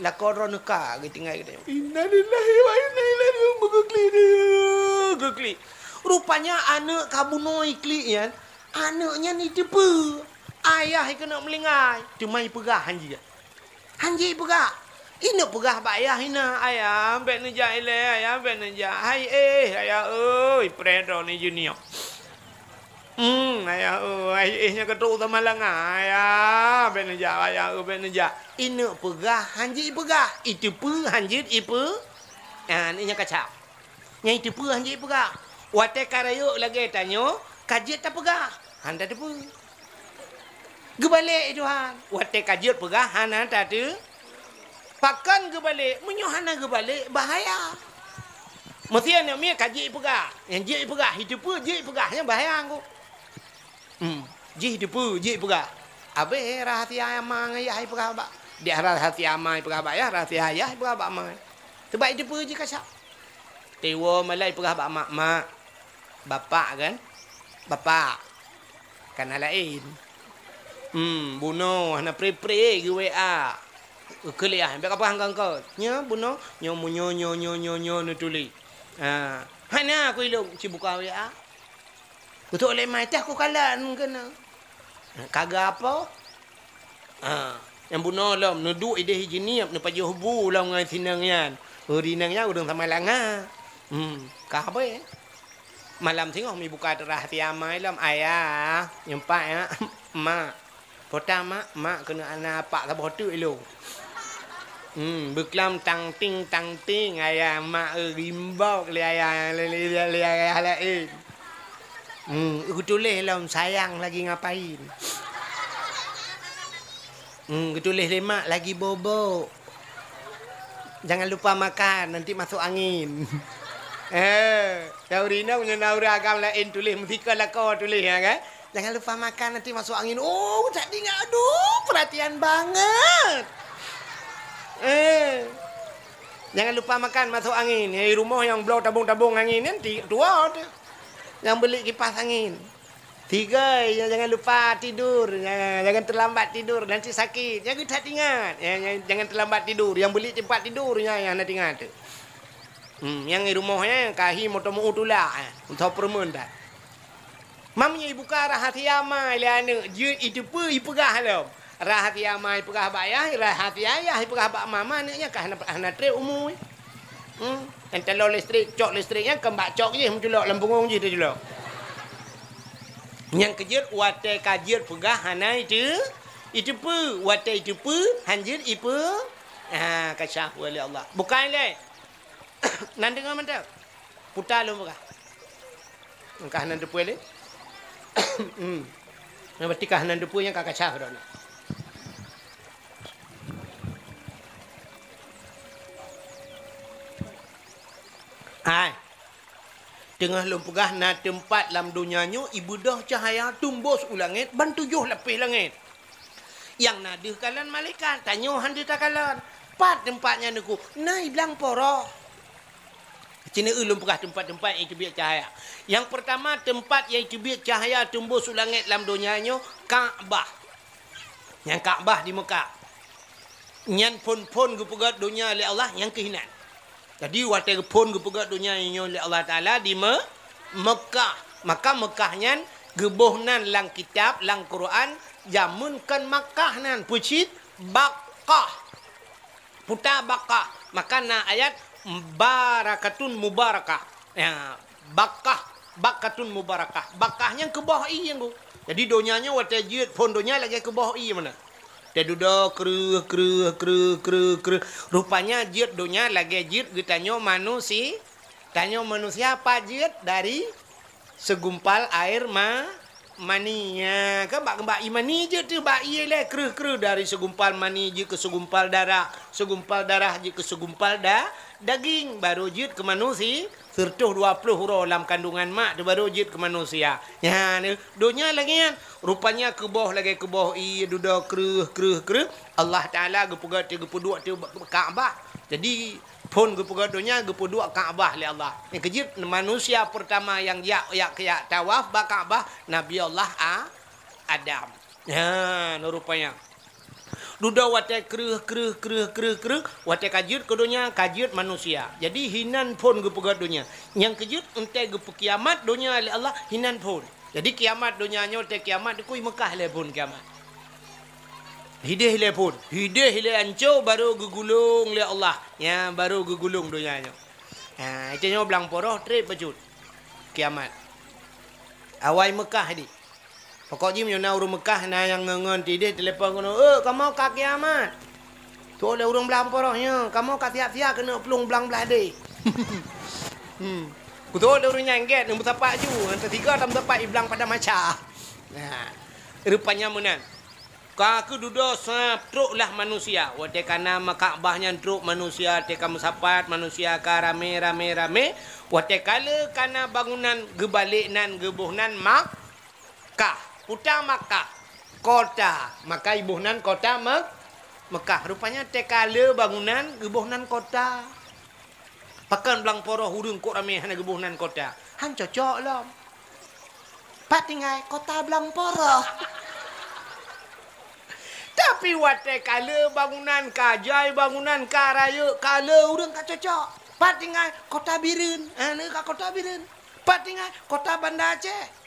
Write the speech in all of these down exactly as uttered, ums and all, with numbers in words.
Lakoe droeneuh ka geutinggai geutanyoe. Innalillahi wa inna ilaihi raji'un. Geuklik dia, geuklik. Rupanya aneuk ka bunoe iklik nyan, aneuk nyan iteupeue. Ayah ikeuneuk meulinggai, teuma ipeugah hanjeuet. Hanjeuet ipeugah. Ineuk peugah bak ayah hina, "Ayah, bèk neujak ilèe, ayah, bèk neujak. Hai éh, ayah oi, preh droeneuh jeuet nyoe." Hmm, ayah, oh, ayah, eh, nyan ka trok u Samalanga. Ayah, bèk neujak, ayah, oh, bèk neujak. Ineuk peugah, hanjeuet ipeugah. Iteupeue, hanjeuet ipeue-, ah, nyan kacau. Nyan iteupeue, hanjeuet ipeugah. Watèe ka rayeuk lagèe tanyoe, ka jeuet tapeugah. Han tateupeue. Geubalek, eh, Tuhan. Watèe ka jeuet peugah, hana tateu-, Pakon geubalek? Meunyoe hana geubalek, bahaya. Meusé aneuk miet ka jeuet ipeugah. Nyang jeuet ipeugah, iteupeue jeuet ipeugah, nyan bahaya ngku. Hmm, jih iteupeue jeuet ipeugah. Abéh rahsia ma ngon yah ipeugah bak. Dak rahsia ma ipeugah bak yah, rahsia yah ipeugah bak ma. Sabab iteupeue jih kacau. Tiwoe malah ipeugah bak mak, "Mak, bapak kan? Bapak." Ka na laén. Hmm, bunoe hana pre-pre geu-W A. Keu lé ah, bèk kapah angkot-angkot. Nyoe bunoe, nyoe mu-, nyoe, nyoe, nyoe, nyoe, nyoe neutuléh. Ha, hana ku ilôn ci buka W A. Kutok lé mai teh ku kalon keunoe. Ka geuapo? Ha, nyang bunoe lom neuduek idéh Jeunieb neupajoh bu lom ngon sinong nyan. Oh, rinong nyan ureueng Samalanga. Hmm, ka habéh. Malam singoh mi buka teurah siamai lom, "Ayah, nyoe pat, ya, mak." "Po tan, mak?" "Mak keuneuk hana apak saboh teuk ilôn." Hmm, beuklam tang ting, tang ting, ayah mak, eh, gimbok lé ayah, lé, lé, lé, lé ayah laén. Hmm, geutuléh lom, "Sayang lagi ngapain?" Hmm, geutuléh lé mak, "Lagi bobok." "Jangan lupa makan, nanti masuk angin." Eh, nyang ureueng inong nyoe na ureueng agam laén tuléh, meusikan lakoe tuléh, ya kan? "Jangan lupa makan, nanti masuk angin." Oh, that ingat, aduh, perhatian banget. Eh, "Jangan lupa makan, masuk angin." Nyang di rumoh nyang bloe tabong-tabong angin nyan ti-, tuwoe teuh. Nyang beli kipas angin. Tiga, ya, jangan lupa tidur. Ya, jangan terlambat tidur, nanti sakit. Nyan geuh that ingat. Ya, ya, jangan terlambat tidur. Nyang beli tempat tidur, ya, ya, hana teuingat teuh. Hmm, nyang di rumoh nyan ka hi moto meu tulak, eh, moto peureumeunan. Mam nyoe ibuka rahsia ma lé aneuk, jeuet iteupeue ipeugah lom. Rahsia ma ipeugah bak yah, rahsia yah ipeugah bak ma, ma aneuk nyan ka hana, hana trép umu. Hmm, nyang talo listrik, cok listrik nyan kon bak cok jih meuculok lam punggong jih teuculok. Nyang keujeuet watèe ka jeuet peugah hana iteu-, iteupeue, watèe iteupeue han jeuet ipeu-, ah, ka syah lé Allah. Bukai lé. Nan deungoe mantong. Puta lôn peugah. Engkah nan teupeue lé. Hmm. Nah, berarti kah nan teupeue nyang ka kacah droeneuh. Hai. Teungoh lôn peugah na teumpat lam donya nyoe ibeudôh cahya tumbôh u langét ban tujoh lapéh langét. Nyang na deuh kalon malaikat, tanyoe han deuh takalon. Pat teumpat nyan Teungku? Na i blang poroh. Cit ulôn peugah teumpat-teumpat nyang iteubiet cahya. Nyang peurtama, teumpat nyang iteubiet cahya tumbôh su langét lam donya nyoe, Ka'bah. Nyang Ka'bah di Meukah. Nyan phon-phon geupeugét donya lé Allah, nyang keuh inan. Jadi, watèe phon geupeugét donya nyoe lé Allah Taala di Me-, Meukah. Maka Meukah nyan geuboh nan lam kitab, lam Quran, jameun kon Makkah nan, peue cit? Bakkah. Puta Bakkah. Maka na ayat barakatun mubarakah. Ya, Bakkah, bakkatun mubarakah. Bakkah nyan keuboh ié nyan. Jadi donya nyoe watèe jeuet phon donya lagèe keuboh ié meunan. Teududoe kreueh, kreueh, kreueh, kreueh, kreueh. Rupanya jeuet donya lagèe jeuet geutanyoe manusi-, tanyoe manusia pat jeuet dari segumpal air ma-, mani. Ya, kan bak, bak ié mani jeuet teuh, bak ié lé kreueh-kreueh dari segumpal mani jeuet keu segumpal darah, segumpal darah jeuet keu segumpal da-, daging, baru jeuet keu manusi-, Siratoh dua ploh uroe lam kandungan mak teuh baru jeuet keu manusia. Nyan, donya lagèe nyan. Rupanya keuboh lagèe keuboh ié dudoe kreueh, kreueh, kreueh. Allah Taala geupeugah teuh, geupeuduek teuh Ka'bah. Jadi, phon geupeugah donya geupeuduek Ka'bah lé Allah. Nyang keujeuet manusia peurtama nyang jak, jak, jak tawaf bak Ka'bah, Nabi Allah A-, Adam. Nyan, rupanya. Dudoe watée kreueh, kreueh, kreueh, kreueh, kreueh, watée ka jeuet keu donya, ka jeuet manusia. Jadi, hinan phon geupeugét donya. Nyang keujeuet, eunteuk geupeukiamat donya lé Allah, hinan phon. Jadi, kiamat donya nyoe, watée kiamat, dikui Meukah lé phon kiamat. Hideh lé phon. Hideh lé anco, barô geugulong lé Allah. Nya, barô geugulong donya nyoe. Ha, itu nyoe blang poroh, treb bacut. Kiamat. Awai Meukah di. Pokok jih meunyoe na ureuëng Meukah na nyang ngon-ngon tideh telepon keunoe, "Eh, kamoe ka kiamat." Tuwoe lé ureuëng blang poroh nyoe, "Kamoe ka siap-siap keuneuk plueng blang blaih deh." Hmm. Kutuwoe lé ureuëng nyan gét, neumeusapat ju, nyang teusigoe tam sapat i blang padang mahsyar. Nah, rupanya meunan. Ka keududoe sa trok lah manusia. Watée ka na ma Ka'bah nyan trok manusia, watée ka meusapat manusia ka ramé, ramé, ramé. Watée ka le ka na bangunan geubalek nan geuboh nan Mak- Kah, kota Makkah, kota, maka iboh nan kota Mek-, Mekah. Rupanya teuka le bangunan geuboh nan kota. Pakon blang poroh ureuëng kok ramé hana geuboh nan kota? Han cocok lom. Pat tinggai kota blang poroh. Tapi watée ka le bangunan, ka jai bangunan, ka rayeuk, ka le ureuëng ka cocok. Pat tinggai kota Bireuen, ha, neu ka kota Bireuen. Pat tinggai kota Banda Aceh.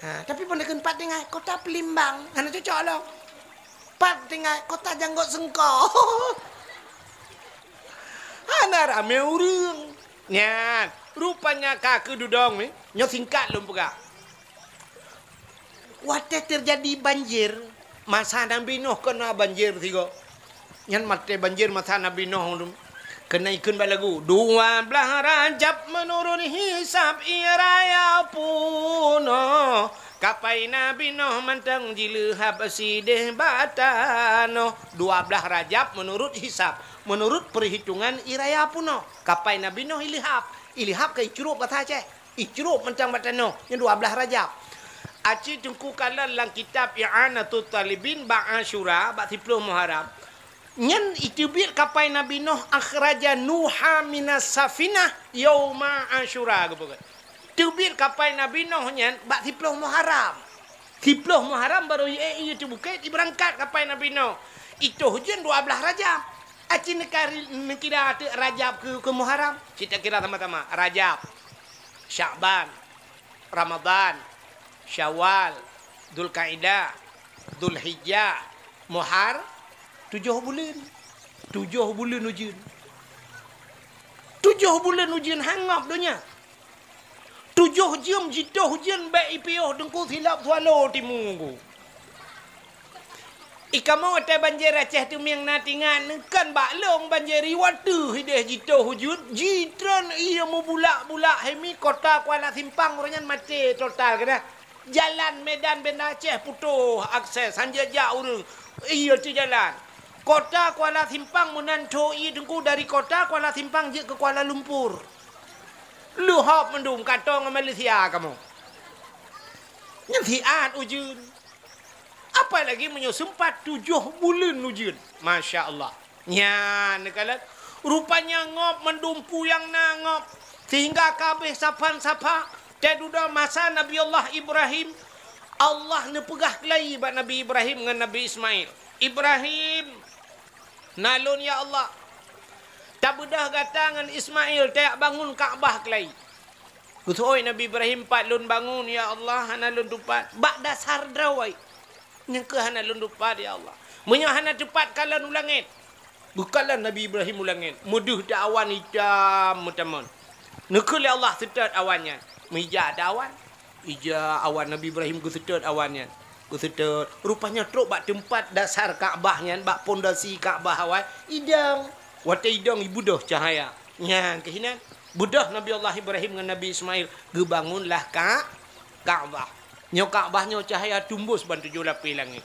Ha, tapi pun dikheun pat tinggai kota Pelimbang, hana cocok lom. Pat tinggai kota Janggot Sengko. Hana ramé ureuëng. Nyan, rupanya ka keududoe mi. Nyoe singkat lôn peugah. Watée teujadi banjir, masa Nabi Nuh keuna banjir sigoe. Nyan maté banjir masa Nabi Nuh tu. Keuneuk ikheun bak lagu, "Dua blaih Rajab meunurot hisab ie raya punoh, kapai Nabi Nuh mantong jileuhab sideh bak tanoh." Dua blaih Rajab meunurot hisab, meunurot peuhitongan ie raya punoh, kapai Nabi Nuh ileuhab. Ileuhab ka icrôb basa Aceh. Icrôb mantong bak tanoh, nyan dua blaih Rajab. Aci Teungku kalon lam kitab I'anatut Talibin bak Asyura, bak siplôh Muharram. Nyan iteubiet kapai Nabi Nuh, "Akhraja Nuha minas safinah yauma Asyura," geupeugah. Teubiet kapai Nabi Nuh nyan bak siplôh Muharram. Siplôh Muharram barô ie, ie teuh bukét, ibeurangkat kapai Nabi Nuh. Itoh ujeuen dua blaih Rajab. Aci neukari-, neukira teuk Rajab keu, keu Muharram. Cit takira sama-sama. Rajab. Sya'ban, Ramadhan, Syawal, Dzulkaidah, Dzulhijjah, Muhar, tujoh buleuen. Tujoh buleuen ujeuen. Tujoh buleuen ujeuen hangop donya. Tujoh jeuem jitoh ujeuen bék ipiôh Teungku silop swalo timu ku. I kamoe watée banjir Aceh Tumieng na tingat, neukan bak lông banjir iwa teuh ideh jitoh ujeuen, jitreun ie meubulak-bulak hemi kota Kuala Simpang uroe nyan maté total keudeh. Jalan Medan Banda Aceh putôh akses, han jeuet jak ureuëng. Ie teuh jalan. Kota Kuala Simpang meunan tho ie Teungku dari kota Kuala Simpang jeuet keu Kuala Lumpur. Leuhop mandum katong ngon Malaysia kamoe. Nyan siat ujeuen. Apalagi meunyoe seumpat tujoh buleuen ujeuen. Masya Allah. Nyan, neukalon. Rupanya ngop mandum peue nyang na ngop. Sehingga ka habéh sapan-sapa. Teududoe masa Nabi Allah Ibrahim, Allah neupeugah keulayi bak Nabi Ibrahim ngon Nabi Ismail. "Ibrahim, na lôn ya Allah. Tabeudôh gata ngon Ismail tajak bangun Ka'bah keulayi." Geuseuôt Nabi Ibrahim, "Pat lôn bangun, ya Allah, hana lôn tupat. Bak dasar droe. Nyan keuh hana lôn tupat, ya Allah. Meunyoe hana tupat, kalon u langét." Geukalon Nabi Ibrahim u langét. Meudeuh that awan itam meutamon. Neukheun lé Allah seutôt awan nyan. Meuija that awan. Ija awan Nabi Ibrahim geuseutôt awan nyan. Geuseutôt. Rupanya trok bak teumpat dasar Ka'bah nyan, bak pondasi Ka'bah awai, idong. Watée idong ibeudôh cahya. Nyan keuh inan. Beudôh Nabi Allah Ibrahim ngon Nabi Ismail geubangunlah Ka-, Ka'bah. Nyoe Ka'bah nyoe cahya tumbus ban tujoh lapéh langét.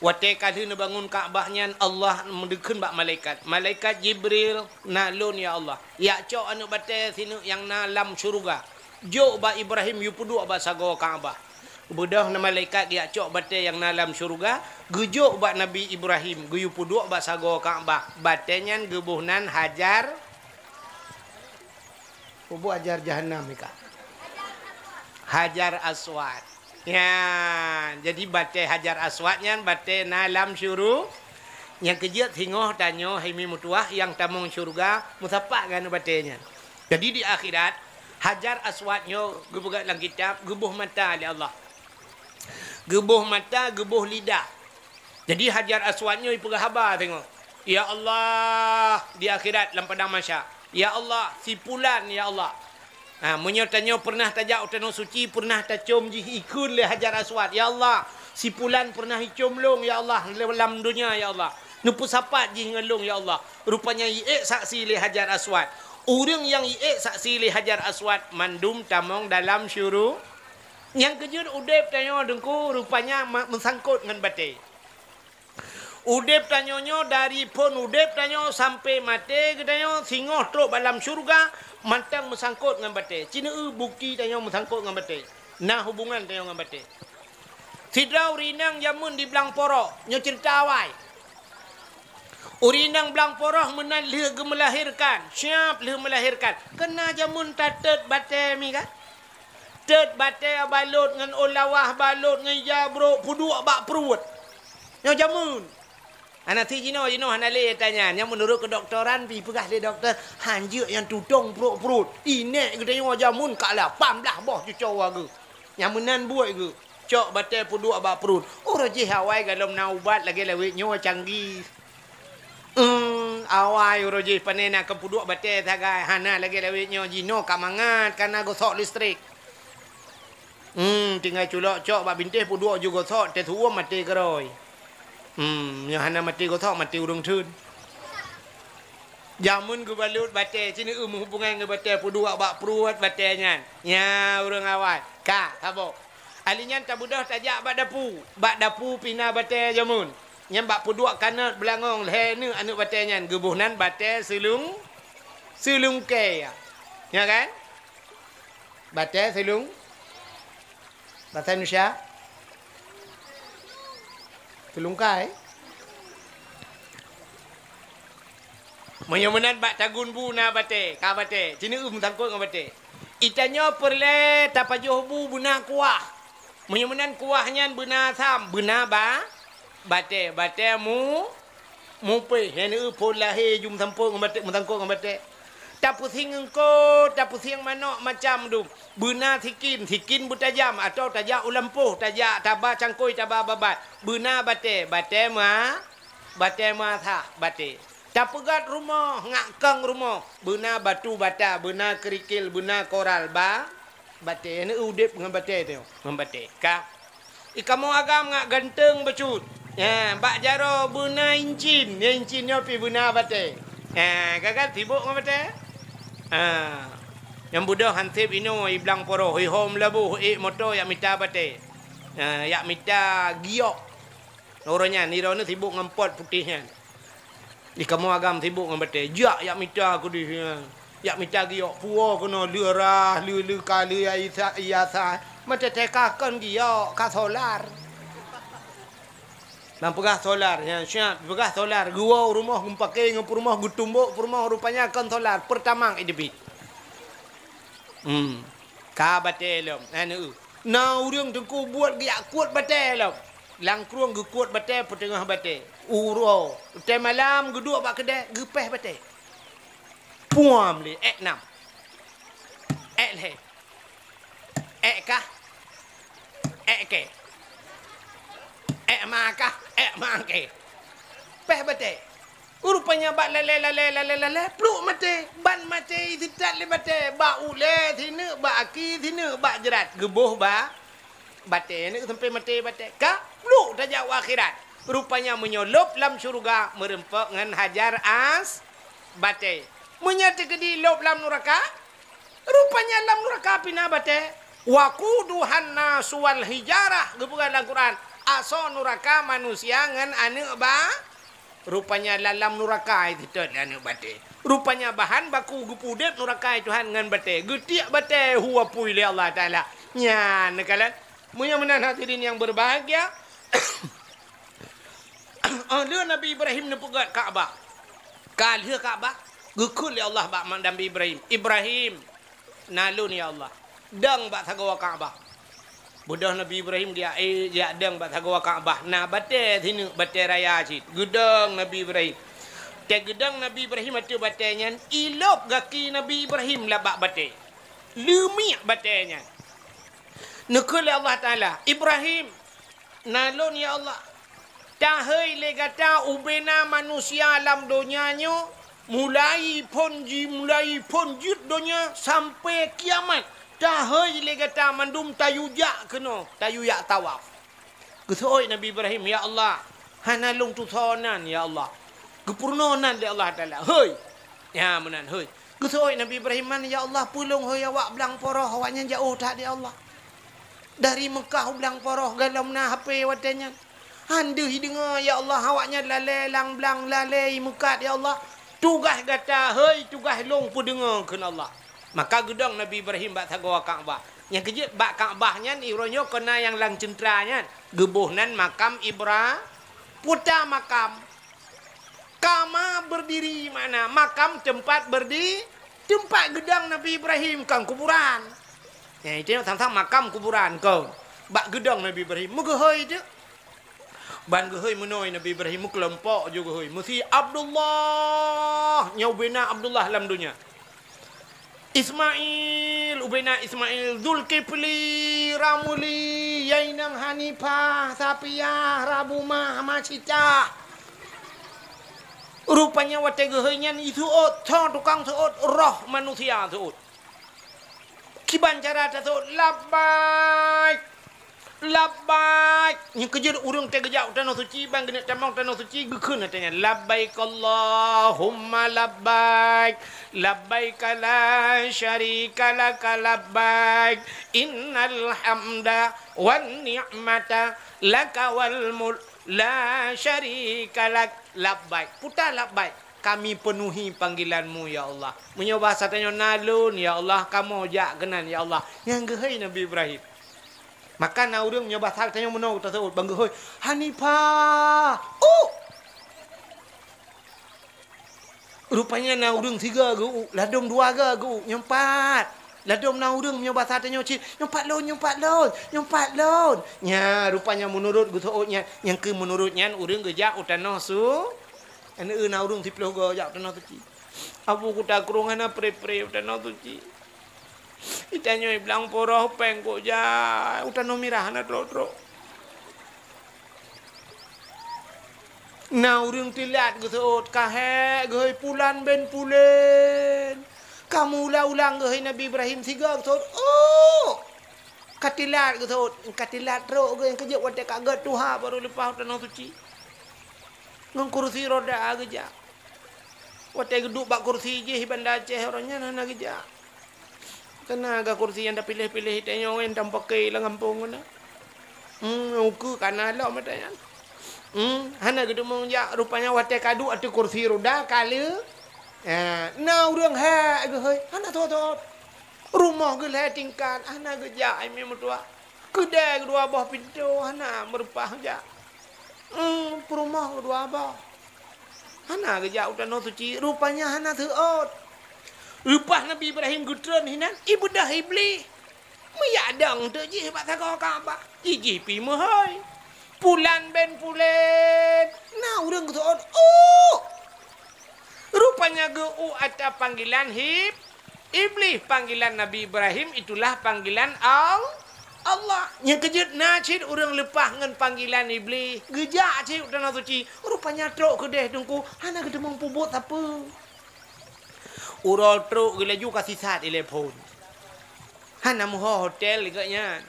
Watée ka lheueh neubangun Ka'bah nyan, Allah meudeukeuen bak malaikat, "Malaikat Jibril, na lôn, ya Allah. Jak cok aneuëk batée sineuk nyang na lam syeuruga. Jok bak Ibrahim yue peuduek bak sagoe Ka'bah." Beudôh na malaikat geujak cok batée nyang na lam syeuruga, geujok bak Nabi Ibrahim, geuyue peuduek bak sagoe Ka'bah. Batée nyan geuboh nan Hajar. Peue buet Hajar Jahannam nyan ka? Hajar Aswad. Nyan, jadi batée Hajar Aswad nyan batée na lam syuru-, nyang keujeuet singoh tanyoe hai mi meutuwah nyang tamong syeuruga meusapat ngon batée nyan. Jadi di akhirat, Hajar Aswad nyoe geupeugah lam kitab, geuboh mata lé Allah. Geuboh mata, geuboh lidah. Jadi Hajar Aswad nyoe ipeugah haba teungoh, "Ya Allah," di akhirat lam padang mahsyar, "Ya Allah, si pulan, ya Allah." Ha, meunyoe tanyoe peureunah tajak u Tanoh Suci, peureunah tacom jih ikheun lé Hajar Aswad, "Ya Allah, si pulan peureunah icom lôn, ya Allah, lam donya, ya Allah. Neupeusapat jih ngon lôn, ya Allah." Rupanya iék saksi lé Hajar Aswad. Ureuëng nyang iék saksi lé Hajar Aswad mandum tamong dalam syuru-, Nyang keujeuet udeb tanyoe Teungku rupanya ma-, meusangkot ngon batée. Udeb tanyoe nyoe dari phon udeb tanyoe sampoe maté geutanyoe singoh trok bak lam syeuruga mantong meusangkot ngon batée. Ci neu-eu bukeuti tanyoe meusangkot ngon batée. Na hubungan tanyoe ngon batée. Sidroe ureuëng inong jameun di Blang Poroh, nyoe ceurita awai. Ureuëng inong Blang Poroh meunan lheueh geumeulahérkan, siab lheueh meulahérkan. Keunan jameun tatot batée mi kan? Tot batée balot ngon ôn lawah, balot ngon ija brok, peuduek bak pruet. Nyoe jameun. Hana si jinoe, jinoe hana lé tanya. Nyang meunurot keudoktoran pi peugah lé dokto, hanjeuet nyang tutong pruet-pruet. Inék geutanyoe jameun ka lapan blaih boh cucoe geuh. Nyang meunan buet geuh. Cok batée peuduek bak pruet. Uroe jih awai galom na ubat lagée lawét nyoe canggih. Eum, awai uroe jih pane na keu peuduek batée sagai, hana lagée lawét nyoe jinoe ka mangat kana gosok listrik. Eum, tinggai culok cok bak bintéh peuduek ju gosok, teuh suwom maté keurôi. Eum, nyoe hana maté gosok, maté ureuëng theun. Jameun geubalot batée, ci neu-eu meuhubungan ngon batée peuduek bak pruet batée nyan. Nya ureuëng awai. Ka, saboh. Ali nyan tabeudôh tajak bak dapu. Bak dapu pih na batée jameun. Nyan bak peuduek kanot beulangong lhée neuk aneuëk batée nyan geuboh nan batée seulung-, seulungkée. Nya kan? Batée seulung-, Bahasa Indonesia? Seulungkai? Meunyoe meunan bak tagun bu na batée, ka batée, ci neu-eu meusangkot ngon batée. Itanyoe peureulée tapajoh bu beuna kuah. Meunyoe meunan kuah nyan beuna asam, beuna ba-, batée, batée mu-, mupéh, nyan neu-eu phon lahé ju meusampot ngon batée, meusangkot ngon batée. Tapeusieng eungkôt, tapeusieng manök macam dum. Beuna sikin, sikin beutajam, atawa tajak u lampôh, tajak taba cangkôi, taba babat. Beuna batée, batée ma-, batée meuasah, batée. Tapeugét rumoh, ngak kong rumoh. Beuna batu bata, beuna keurikil, beuna koral, ba-, batée. Neu-eu udeb ngon batée teuh, ngon batée. Ka. Ikamoe agam ngak ganteng bacut. Ha, bak jaroe beuna incin. Ya, incin nyoe pih beuna batée. Ha, ka kan sibok ngon batée? Ha. Nyang beudôh hanseb inoe i Blang Poroh, i hom laboh, ék moto yak mita batée. Ha, yak mita giok. Uroe nyan, droeneuh sibok ngon pot putéh nyan. Di kamoe agam sibok ngon batée. Jak yak mita keudeh nyan. Yak mita giok puwoe keunoe leu rah, leu leuka, leu ya isa, iyasa. Meuteuteka kon giok, ka solar. Ban peugah solar, nyan siap peugah solar. Geuwoe u rumoh geupakée ngon peurumoh, geutumbok peurumoh, rupanya kon solar. Pertamax idebit. Hmm. Ka batée lom. Anu. Na ureuëng teungku buet geujak kuet batée lom. Lam krueng geukuet batée, peuteungoh batée. Uroe, tée malam geuduek bak keudée, geupéh batée. Puam lé, ék nam. Ék lhée. Ék kah. Ék kée. Ék ma kah, ék ma kée. Péh batée. Rupanya bak lalée, lalée, lalée, lalée, pluk maté. Ban maté iseutat lé batée. Bak ulée sineuk, bak aki sineuk, bak jrat. Geuboh ba-, batée. Neuk sampoe maté batée. Ka pluk tajak u akhirat. Rupanya meunyoe lôb lam syeuruga meureumpok ngon Hajar As-, batée. Meunyoe teukeudi lôb lam nuraka, rupanya lam nuraka pih na batée. Waquduhan nasu wal hijarah, geupeugah lam Quran, asoe nuraka manusia ngon aneuëk ba-, rupanya lam nuraka iseutôt lé aneuëk batée. Rupanya bahan baku geupeu udeb nuraka Tuhan ngon batée. Geutiek batée hu apui lé Allah Taala. Nyan neukalon. Meunyoe meunan hadirin yang berbahagia, oh, lheueh Nabi Ibrahim neupeugét Ka'bah. Ka lheueh Ka'bah, geukheun lé Allah bak Nabi Ibrahim, "Ibrahim, na lôn ya Allah, dong bak sagoe Ka'bah." Beudôh Nabi Ibrahim geujak, eh, geujak dong bak sagoe Ka'bah. Na batèe sineuk, batèe raya cit. Geudong Nabi Ibrahim. Teugeudong Nabi Ibrahim ateueh batèe nyan, ilôb gaki Nabi Ibrahim lam bak batèe. Leumiek batèe nyan. Neukheun lé Allah Taala, "Ibrahim, na lôn, ya Allah. Tahôi lé gata ubena manusia lam donya nyoe, mulai phôn ji-, mulai phôn jeuet donya sampoe kiamat. Tahôi lé gata mandum tayue jak keunoe, tayue jak tawaf." Geuseuôt Nabi Ibrahim, "Ya Allah, hana lôn tusoe nan, ya Allah." Geupeurunoe nan lé Allah Taala, "Hôi!" Ya, meunan, "Hôi!" Geuseuôt Nabi Ibrahim nan, "Ya Allah, peue lôn hôi awak blang poroh, awaknyan jiôh that, ya Allah. Dari Meukah u blang poroh, galom na hapé watèe nyan. Han deuh jideungoe, ya Allah, awaknyan lalè lam blang, lalè jimeukat, ya Allah. Tugaih gata, hôi, tugaih lôn peudeungoe," kheun Allah. Maka geudong Nabi Ibrahim bak sagoe Ka'bah. Nyang keujeuet bak Ka'bah nyan, uroe nyoe keunan nyang lam ceuntra nyan, geuboh nan makam Ibra-, puta makam. Kama berdiri makna makam tempat berdi-, tempat geudong Nabi Ibrahim, kon kuburan. Ya, itu sang-sang makam kuburan kon. Bak geudong Nabi Ibrahim, meugeuhôi teuk. Ban geuhôi meunoe Nabi Ibrahim, meukelompok ju geuhôi. Meusi Abdullah, nyoe ubena Abdullah lam donya. Ismail, ubena Ismail, Zulkifli, Ramuli, Yainang Hanifah, Sapiah, Rabumah, Masitah. Rupanya watèe geuhôi nyan jiseuôt, soe tukang seuôt, roh manusia seuôt. Kiban cara taseuôt, "Labbaik, labbaik." Nyang keujeuet ureueng teugeujak u Tanoh Suci, ban geuneuk tamong Tanoh Suci, geukheun watèe nyan, "Labbaik Allahumma labbaik, labbaik la syarika laka labbaik, innal hamda wan ni'mata laka wal mulk la syarika lak." Labbaik. Puta labbaik. Kami penuhi panggilan-Mu, ya Allah. Meunyoe basa tanyoe na lôn, ya Allah, kamoe jak keunan, ya Allah. Nyang geuhôi Nabi Ibrahim. Maka na ureueng meunyoe basa tanyoe meunoe taseuôt ban geuhôi, "Hanifah!" Uh! Rupanya na ureueng sigoe geu-, ladôm dua goe geu-, nyoe pat. Ladôm na ureueng meunyoe basa tanyoe cit, "Nyoe pat lôn, nyoe pat lôn, nyoe pat lôn." Nya, rupanya meunurot geuseuôt nyan, nyang keu meunurot nyan ureueng geujak u Tanoh Su-, Aneuk na ureueng siplôh goe jak u Tanoh Suci. Abu kuta krueng hana pré-pré u Tanoh Suci. Di tanyoe blang poroh péng kok jak u Tanoh Mirah hana trok-trok. Na ureueng teulat geuseuôt, ka hék geuhôi pulan ben pulen. Ka meuulang-ulang geuhôi Nabi Ibrahim sigoe geuseuôt. Oh! Ka teulat geuseuôt, ka teulat trok geuh, nyang keujeuet watèe ka gèt tuha barô leupah u Tanoh Suci. Ngon kursi roda geujak. Watèe geuduek bak kursi jih Banda Aceh uroe nyan hana geujak. Kana ka kursi nyang tapiléh-piléh tanyoe nyan tampakè lam gampông kana. Hmm, ukeue kana lom mata nyan. Hmm, hana geuteumeung jak, rupanya watèe ka duek ateueh kursi roda ka lheueh. Ha, na ureueng hék geuhôi, hana thot-thot. Rumoh geuh lhèe tingkat, hana geujak, hai meutuah. Keudè keudua boh pintoe hana meureupah jak. Hmm, peurumoh keudua boh. Hana geujak u Tanoh Suci, rupanya hana seuôt. Leupah Nabi Ibrahim geutreun hinan, ibeudôh Iblih. Meuyak dong teuk jih bak sagoe Ka'bah. Jih pih meuhôi. Pulan ben pulen. Na ureueng geuseuôt, "Uh!" Rupanya geu-u atra panggilan Hib-, Iblih. Panggilan Nabi Ibrahim itulah panggilan Al-, Allah. Nyang keujeuet na cit ureueng leupah ngon panggilan Iblih. Geujak cit u Tanoh Suci. Rupanya trok keudeh teungku. Hana geuteumeung peubuet sapeue. Uroe trok geuh laju ka sisat ilèe phôn. Hana meuho hotel geuh nyan.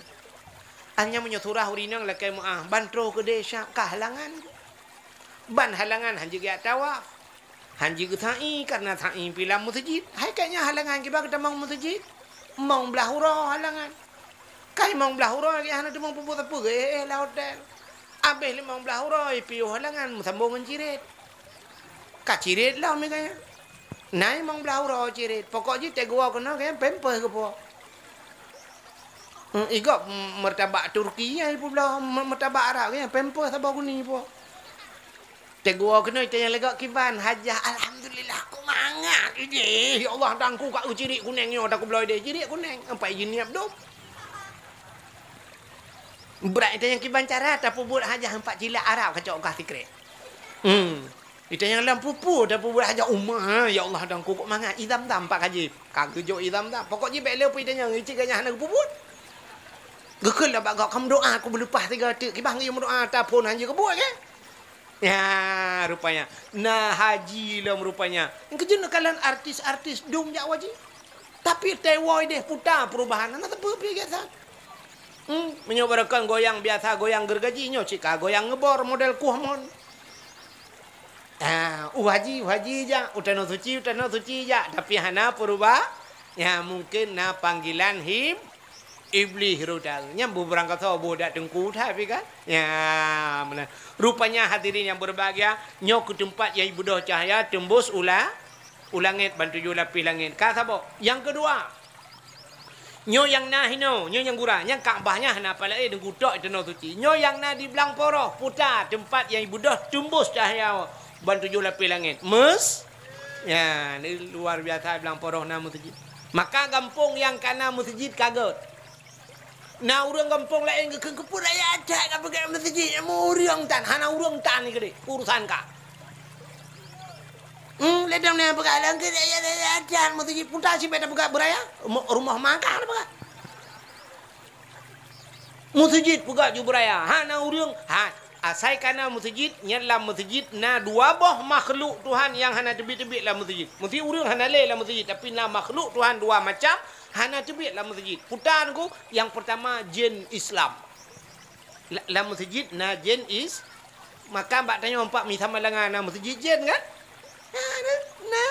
Hanya meunyoe surah ureueng inong lakèe meu'ah, ban troh keudeh syak ka halangan. Ban halangan han jeuet geujak tawaf. Han jeuet geusa'i, karena sa'i pih lam meuseujid. Hai ka nyan halangan kiban geutamong meuseujid. Mong blah uroe halangan. Ka mong blah uroe lagèe hana teumong peubuet sapeue, eh, eh, lam hotel. Abéh limong blah uroe, piôh halangan, meusambông ngon cirét. Ka cirét lom, misalnya. Na limong blah uroe cirét. Pokok jih teugoe keunoe, kayang pampers geupo. Hmm, i gob, hmm, martabak Turki, ya, ibu blah, ma-, martabak Arab, kayang pampers saboh guni po. Teugoe keunoe, tanyong lé gob kiban, hajah, alhamdulillah, ku mangat idéh. Ya Allah, dangku ka eu cirét kunéng nyoe, takubloe idéh, cirét kunéng. Ampai jiniep dum. Brat ita nyang kiban cara tapeubuet hajat empat cilak Arab kacok gah sikrek. Hmm. Ita nyang lam pupu tapeubuet hajat umah, ya Allah, dan kukuk mangat. Idam-dam empat kajib. Ka geujok idam-dam. Pokok jih bèk le pun ita nyang icik ganyah hana geupubuet. Geukheun lah bak gob, "Kamu doa, aku berlepas tiga detik." Kiban geuyue meudoa, ta phon hana geubuet ke? Ya, rupanya. Na haji lom rupanya. Keujeuet neukalon artis-artis dum jak haji. Tapi teuwoe deh puta perubahan. Hana teupeu pih gét that. Hmm, meunyoe barokon goyang biasa, goyang gergaji, nyoe cit ka goyang ngeubor model kuh mon. Ah, u haji, u haji jak, u tanoh suci, u tanoh suci jak, tapi hana peurubah. Ya, mungkin na panggilan hib-, Iblih rot. Nyan beubarangkasoe boh dak teungku that pih kan? Ya, meunan. Rupanya hadirin yang berbahagia, nyoe keu teumpat nyang ibeudôh cahya teumbus u la-, u langét ban tujoh lapéh langét. Ka saboh. Nyang keudua, nyoe nyang na hinoe, nyoe nyang gura, nyang Ka'bah nyan hana apa laén, Teungku, tok tanoh suci. Nyoe nyang na di Blang Poroh, puta teumpat nyang ibeudôh teumbus cahya ban tujoh lapéh langét. Mes-, ya, ni luar biasa Blang Poroh na meuseujid. Maka gampông nyang ka na meuseujid ka gèt. Na ureueng gampông laén geukheun, "Keupeue rakyat that ka peugöt meuseujid, nyang meu ureueng tan, hana ureueng tan keudéh, urusan ka." Hmm, ledang na peugah lagèe nyan, ya, ya, ya, ya, meuseujid puta sibèk tapeugah beuraya, rumoh, rumoh makan tapeugah. Meuseujid peugah ju beuraya, hana ureueng, ha, asai ka na meuseujid, nyan lam meuseujid na dua boh makhluk Tuhan nyang hana teubiet-teubiet lam meuseujid. Meusti ureueng hana lé lam meuseujid, tapi na makhluk Tuhan dua macam hana teubiet lam meuseujid. Puta Teungku, nyang peurtama jén Islam. La-, lam meuseujid na jén is-, maka bak tanyoe pat Misa Malanga na meuseujid jén kan? Na, na, na.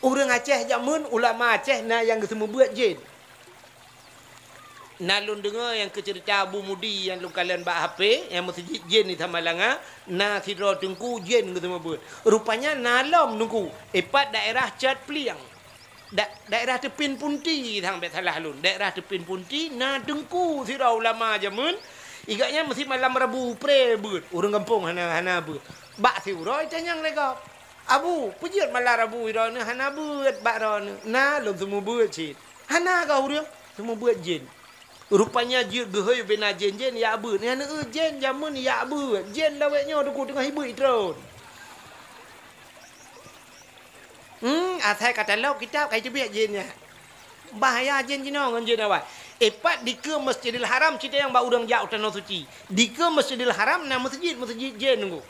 Ureueng Aceh jameun, ulama Aceh na nyang geuseumeubeuet jén. Na lôn deungoe nyang keu ceurita Abu Mudi nyang lôn kalon bak H P, nyang meuseujid jén Misa Malanga, na sidroe teungku jén geuseumeubeuet. Rupanya na lom Teungku, ipat daerah Cot Plieng. Da-, daerah Teupin Punti, sang bèk salah lôn. Daerah Teupin Punti na teungku sidroe ulama jameun, i gobnyan meusti malam Rabu pré beuet. Ureueng gampông hana, hana beuet. Bak siuroe itanyong lé gob, "Abu, peue jeuet malam Rabu droeneuh hana beuet bak droeneuh?" "Na lôn seumeubeuet cit." "Hana kah ureueng?" "Seumeubeuet jén." Rupanya jeuet geuhôi bina jén-jén yak beuet. Nyan, eu, jén jameun yak beuet. Jén lawét nyoe Teungku teungoh ibeuet itron. Hmm, asai ka talok kitab ka iteubiet jén nyan. Bahaya jén jinoe ngon jén awai. Ipat dikeue Masjidil Haram, cit nyang bak ureueng jak u Tanoh Suci. Dikeue Masjidil Haram na meuseujid, meuseujid jén Teungku.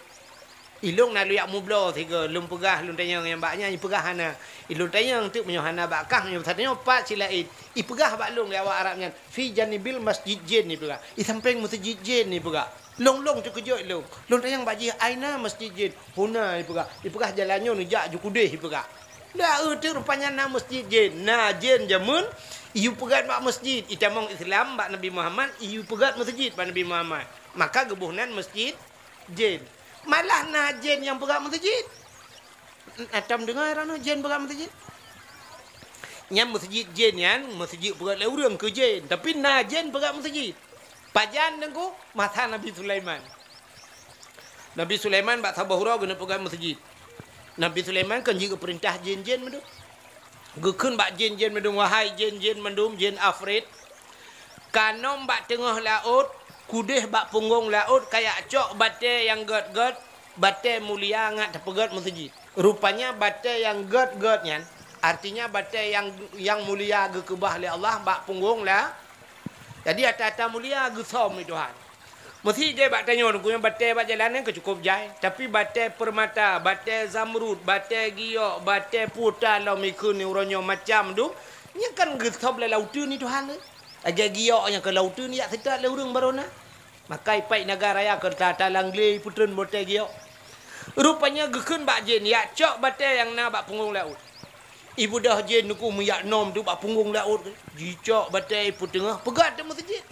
Ilôn na lôn yak mubloe sigoe, lôn peugah, lôn tanyong nyang bak nyan, ipeugah hana. Ilôn tanyong teuk meunyoe hana bak kah, meunyoe tanyong pat silaén. Ipeugah bak lôn lé awak Arab nyan, "Fi janibil masjid jin," ipeugah. "I sampéng meuseujid jén," ipeugah. Lôn-lôn teukeujot lôn. Lôn tanyong bak jih, "Aina masjid jin?" "Huna," ipeugah. Ipeugah, "Jalan nyoe neujak ju keudeh," ipeugah. Lheueh teuk rupanya na masjid jén. Na jén jameun, iyue peugöt bak masjid. Itamong Islam bak Nabi Muhammad, iyue peugöt meuseujid bak Nabi Muhammad. Maka geuboh nan masjid jén. Malah na jén nyang peugöt meuseujid. Atom deungoe droeneuh jén peugöt meuseujid? Nyan meuseujid jén nyan, meuseujid peugöt lé ureueng keu jén. Tapi na jén peugöt meuseujid. Pajan Teungku? Masa Nabi Sulaiman. Nabi Sulaiman bak saboh uroe geuneuk peugöt meuseujid. Nabi Sulaiman kan jeuet geupeurintah jén-jén mandum. Geukheun bak jén-jén mandum, "Wahai jén-jén mandum, jén afrit, kanom bak teungoh laôt, keudeh bak punggong laôt, kayak cok batèe nyang gèt-gèt, batèe mulia ngat tapeugöt meuseujid." Rupanya batèe nyang gèt-gèt nyan, artinya batèe nyang, nyang mulia geukeubah lé Allah bak punggong la-, jadi ata-ata mulia geusöm lé Tuhan. Meusi jai bak tanyoe, Teungku, nyang batèe bak jalan nyan ka cukôp jai. Tapi batèe peurmata, batèe zamrud, batèe giok, batèe puta lom ikheun uroe nyoe macam dum, nyan kan geusöm lé lam uteuen lé Tuhan. Lagèe giok nyang ka lam uteuen jak seutôt lé ureueng barô na. Maka ipat naga raya ka ta-, talang glé ipeutreun batèe giok. Rupanya geukheun bak jén, "Yak cok batèe nyang na bak punggong laôt." Ibeudôh jén Teungku meuyak nom teuk bak punggong laôt. Jicok batèe ipeuteungoh, peugöt teuk meuseujid.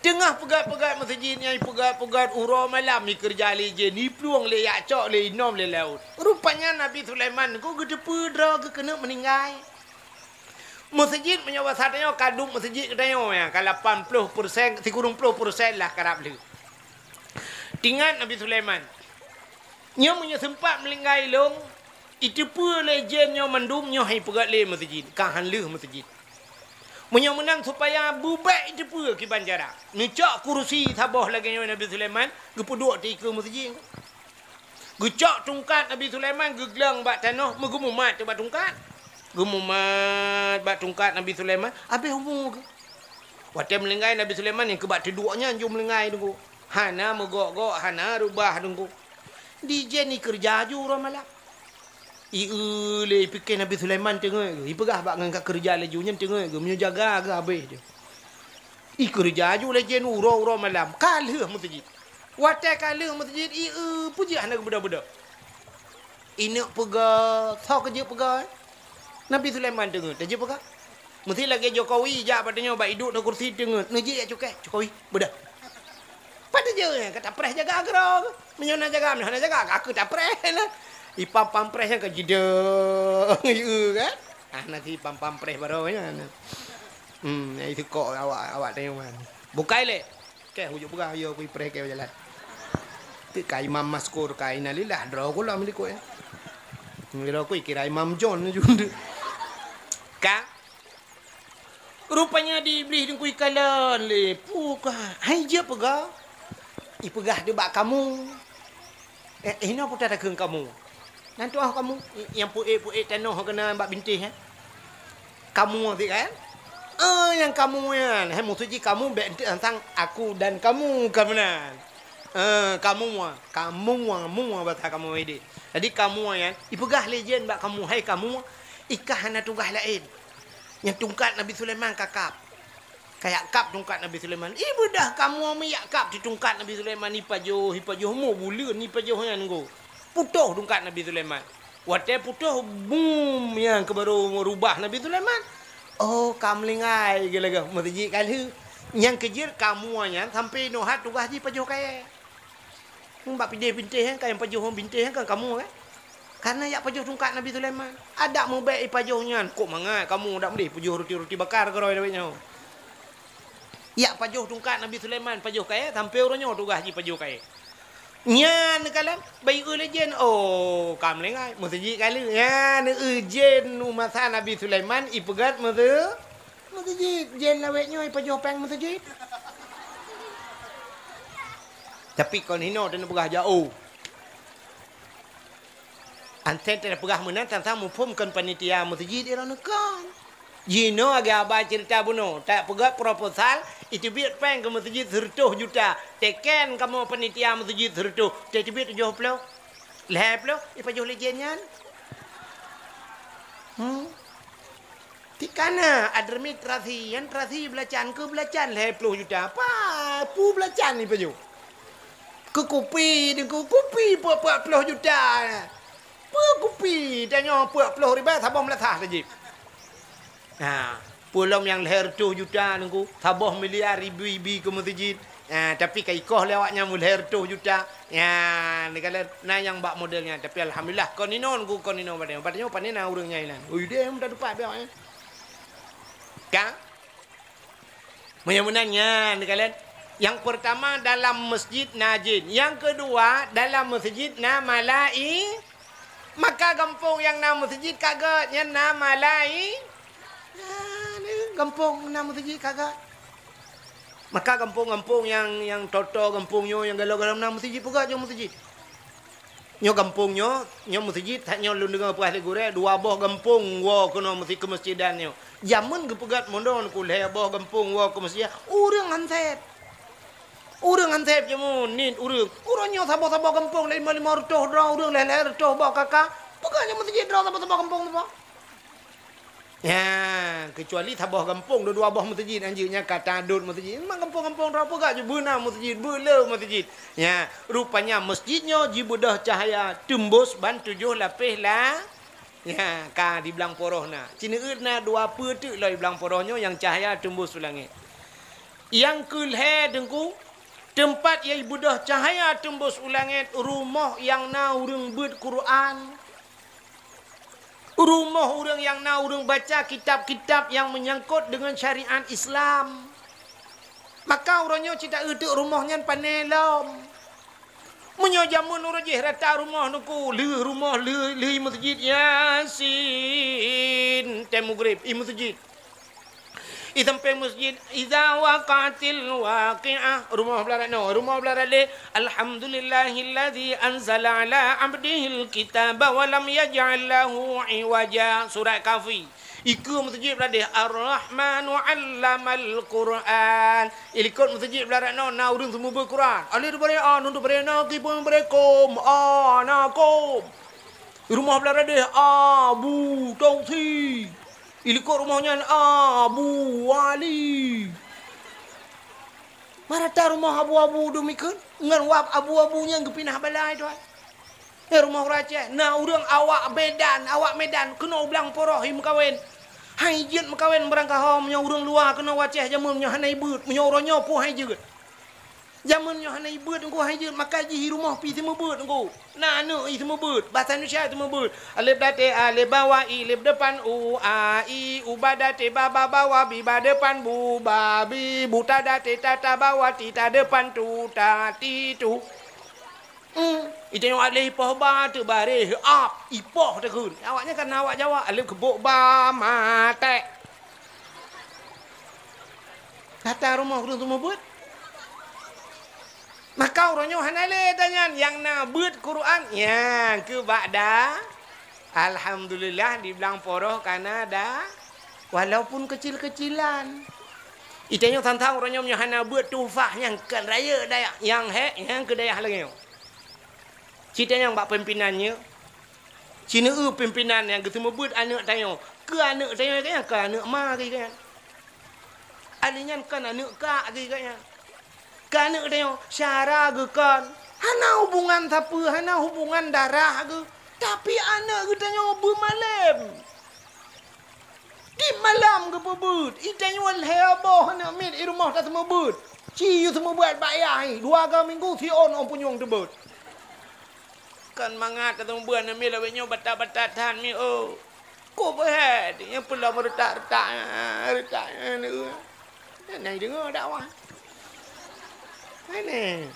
Teungoh peugöt-peugöt meuseujid nyan, ipeugöt-peugöt uroe malam ikeureuja lé jén, iplueng lé yak cok lé inom lé laôt. Rupanya Nabi Sulaiman Teungku geuteupeue droe geukeuneuk meuninggai. Meuseujid meunyoe basa tanyoe ka duek meuseujid geutanyoe nyan, ka lapan ploh persen, sikureueng ploh persen lah karab lheueh. Teuingat Nabi Sulaiman, "Nyoe meunyoe seumpat meuninggai lôn, iteupeue lé jén nyoe mandum nyoe ipeugöt lé meuseujid, ka han lheueh meuseujid." Meunyoe meunan supaya beubek jiteupeue kiban cara. Neucok kursi saboh lagée nyoe Nabi Sulaiman, geupeuduek di keue meuseujid. Geucok tungkat Nabi Sulaiman, geugleueng bak tanoh, meugeumumat bak tungkat. Geumumat bak tungkat Nabi Sulaiman, habéh umu geuh. Watée meulinggai Nabi Sulaiman nyang keubat teuduek nyan ju meulinggai teungku. Hana meugok-gok, hana reubah teungku. Dijén ikeureuja ju uroe malam. Ieu lé ipike Nabi Sulaiman teungeut geuh, ipeugah bak ngon ka keureuja laju nyan teungeut geuh, meunyoe jaga geuh habéh jih. Ikeureuja ju lé jén uroe-uroe malam, ka lheueh meuseujid. Watée ka lheueh meuseujid, ieu peue jih hana geubeudôh-beudôh. Ineuk peugah, soe keu jeuet peugah, eh? Nabi Sulaiman teungeut, teujeuet peugah. Meusti lagée Jokowi jak bak tanyoe bak iduek na kursi teungeut, neujeuet jak cukéh, Jokowi, beudôh. Pat teujeuet, ka tapreh jaga keudroe. Meunyoe na jaga, meunyoe hana jaga, ka keu tapreh na. Ipam-pam preh nyan ka jidong, ieu kan? Ah, na si pam-pam preh baroe nyan. Hmm, nyang iseukok awak, awak tanyoe nyan. Bukai lé. Keh ujuk peugah, yo kui preh keu jalan. Ti ka imam maskur ka innalillah, droe ku lom likot, ya. Ngira kui kira Imam John ju. Ka. Rupanya di Iblih teungku ikalon lé. Pu ka. Hai jeuet peugah. Ipeugah di bak kamu. Eh, hinoe putra takheun kamu. Nan tuah kamu, nyang peuék-peuék tanoh keunan bak bintéh, eh? Kamu sit kan? Eh, nyang kamu nyan. Hai, maksud jih kamu bék enteuk tantang aku dan kamu ka meunan. Eh, kamu mua, kamu mua, mua bahasa kamu idéh. Jadi kamu nyan, ipeugah lé jén bak kamu, hai kamu, ikah hana tugaih laén. Nyang tungkat Nabi Sulaiman ka kab. Kayak kab tungkat Nabi Sulaiman. Ibeudôh kamoe meuyak kab di tungkat Nabi Sulaiman, ipajoh, ipajoh, mo buleuen ipajoh nyan go. Putôh tungkat Nabi Sulaiman. Watée putôh, bum, nyang keubaru meurubah Nabi Sulaiman. Oh, ka meulinggai geuh lagée meuseujid ka lheueh. Nyang keujeuet kamoe nyan sampoe inoe hat tugaih jih pajoh kayée. Bak pidéh bintéh nyan, ka nyang pajoh bintéh nyan kan kamoe kan? Karena yak pajoh tungkat Nabi Sulaiman. Adak meubék ipajoh nyan, kok mangat kamoe dak meudéh pajoh ruti-ruti bakar keudroe lawét nyoe. Yak pajoh tungkat Nabi Sulaiman, pajoh kayée, sampoe uroe nyoe tugaih jih pajoh kayée. Nyan neukalon, bayeue lé jén, oh, ka meulinggai, meuseujid ka lheueh. Nyan neueu jén u masa Nabi Sulaiman ipeugét meuseu-, meuseujid, jén lawét nyoe ipajoh péng meuseujid. Tapi kon hinoe teuneuk peugah jak, oh. Anté teupeugah meunan, tantang muphom kon panitia meuseujid droeneuh kon. Jinoe lagée haba ceurita bunoe, tapeugét proposal, iteubiet péng keu meuseujid sireutôh juta. Teken kamoe panitia meuseujid sireutôh, teubiet tujoh ploh, lhée ploh, ipajoh lé jén nyan. Hmm. Tikana administrasi, administrasi beulacan keu beulacan lhée ploh juta. Pa, peue beulacan ipajoh? Keu kupi, deungon kupi peuet-peuet ploh juta. Peue kupi? Tanyoe peuet ploh ribée saboh meulasah tajib. Ha, peue lom nyang lhée reutôh juta nungku, saboh miliar ibi-ibi keu meuseujid. Ha, tapi ka ikoh lé awaknyan meulhée reutôh juta. Ya, neukalon na nyang bak model nyan. Tapi alhamdulillah, kon inoe nungku, kon inoe bak tanyoe. Bak tanyoe pane na ureuëng nyang inan. Ui, deh, mudah dupat biak, eh. Ka? Meunyoe meunan nyan, neukalon. Nyang peurtama, dalam meuseujid na jén. Nyang keudua, dalam meuseujid na malai-, maka gampông nyang na meuseujid ka gét, nyan na malai-, na, na gampông na meuseujid ka gét. Maka gampông-gampông nyang, nyang toe-toe gampông nyoe, nyang galom-galom na meuseujid, peugah nyoe meuseujid. Nyoe gampông nyoe, nyoe meuseujid, that nyoe lôn deungoe peugah lé gurée, dua boh gampông woe keunoe meusi-, keumeusejidan nyoe. Jameun geupeugét meunoe nungku lhée boh gampông woe keumeusejidan, ureuëng han sép. Ureuëng han sép jameun, niet ureuëng. Uroe nyoe saboh-saboh gampông lhée limong-limong reutôh droe, ureuëng lhée-lhée reutôh boh kaka, peugah nyoe meuseujid droe saboh-saboh gampông saboh. Ya, keucuali saboh gampông dua-dua boh meuseujid, anjeuk nyan ka tadot meuseujid. Memang gampông-gampông droe peugah jih beuna meuseujid, beuleu meuseujid. Ya, rupanya meuseujid nyoe jibeudôh cahya teumbos ban tujoh lapéh la-, ya, ka di blang poroh na. Ci neueu na dua peue teuk lom di blang poroh nyoe nyang cahya teumbos u langét. Nyang keulhée teungku, teumpat nyang jibeudôh cahya teumbos u langét, rumoh nyang na ureuëng beuet Quran. Rumoh ureuëng nyang na ureuëng baca kitab-kitab nyang meunyangkot deungon syariat Islam. Maka uroe nyoe cit taeu teuk rumoh nyan pane lom. Meunyoe jameun uroe jih rata rumoh nungku, lheueh rumoh, lheueh, lheueh i meuseujid Yasin, tem mugréb, i meuseujid. I sampéng masjid, "Idza waqa'atil waqi'ah." Rumoh blah rot noe, rumoh blah rot lhèe, "Alhamdulillahilladzi anzala ala abdihil kitaba wa lam yaj'al lahu iwaja." Surat Kahfi. Ikeue masjid blah deh, "Ar-Rahmanu 'allamal Qur'an." I likot masjid blah rot noe na ureueng seumeubeuet Qur'an. Alif dibri a, nun dibri na, kipun dibri kom, a na kom. Rumoh blah rot deh, Abu Tausi. I likot rumoh nyan Abu Wali. Marata rumoh abu-abu dum ikeue, ngon wab abu-abu nyang geupinah balai tuan. Eh, rumoh ureueng Aceh, na ureueng awak Medan, awak Medan keunoe u Blang Poroh i meukawen. Han jeuet meukawen barangkaho meunyoe ureueng luwa keunoe u Aceh jameun nyoe hana ibeuet, meunyoe uroe nyoe peue han jeuet. Jameun nyoe hana ibeuet teungku, han jeuet, maka jih i rumoh pih seumeubeuet teungku. Na aneuk i seumeubeuet, basa Indonesia seumeubeuet. Alif date alif bawa i lif depan u, a i u ba date ba ba bawa bi ba depan bu, ba bi bu ta date ta ta bawa ti ta depan tu ta ti tu. Hmm, i tanyoe alif ipoh ba teubareh ap, ipoh takheun. Awaknyan kan awak Jawa, alif keubok ba matek. Gata rumoh ureueng seumeubeuet? Maka uroe nyoe hana lé tanyan, nyang na beuet Quran, nyang keu bak da. Alhamdulillah, di Blang Poroh ka na da, walaupun kecil-kecilan. I tanyoe tantang uroe nyoe meunyoe hana beuet tuhfah nyang kon rayeuk dayah, nyang hék nyang keu dayah lagèe nyoe. Ci tanyong bak pimpinan nyoe, ci neu-eu pimpinan nyang geuseumeubeuet aneuk tanyoe, keu aneuk tanyoe nyang kon aneuk ma geuh nyan. Alèh nyan kon aneuk kak geuh nyan. Keu aneuk tanyoe, syara geuh kon. Hana hubungan sapeue, hana hubungan darah geuh. Tapi aneuk geutanyoe beumalém. Tiep malam geupeubeuet, i tanyoe lhèe boh aneuk miet i rumoh taseumeubeuet. Ci yue seumeubeuet bak yah i, dua ga minggu siôn ôn punyueng teubeuet. Kon mangat taseumeubeuet aneuk miet lawét nyoe batat-batat that miet, oh. Kok beuhet, nyang peulom reutak-reutak, reutak, nyan, nyan, nyan, deungoe dakwah. Aneh.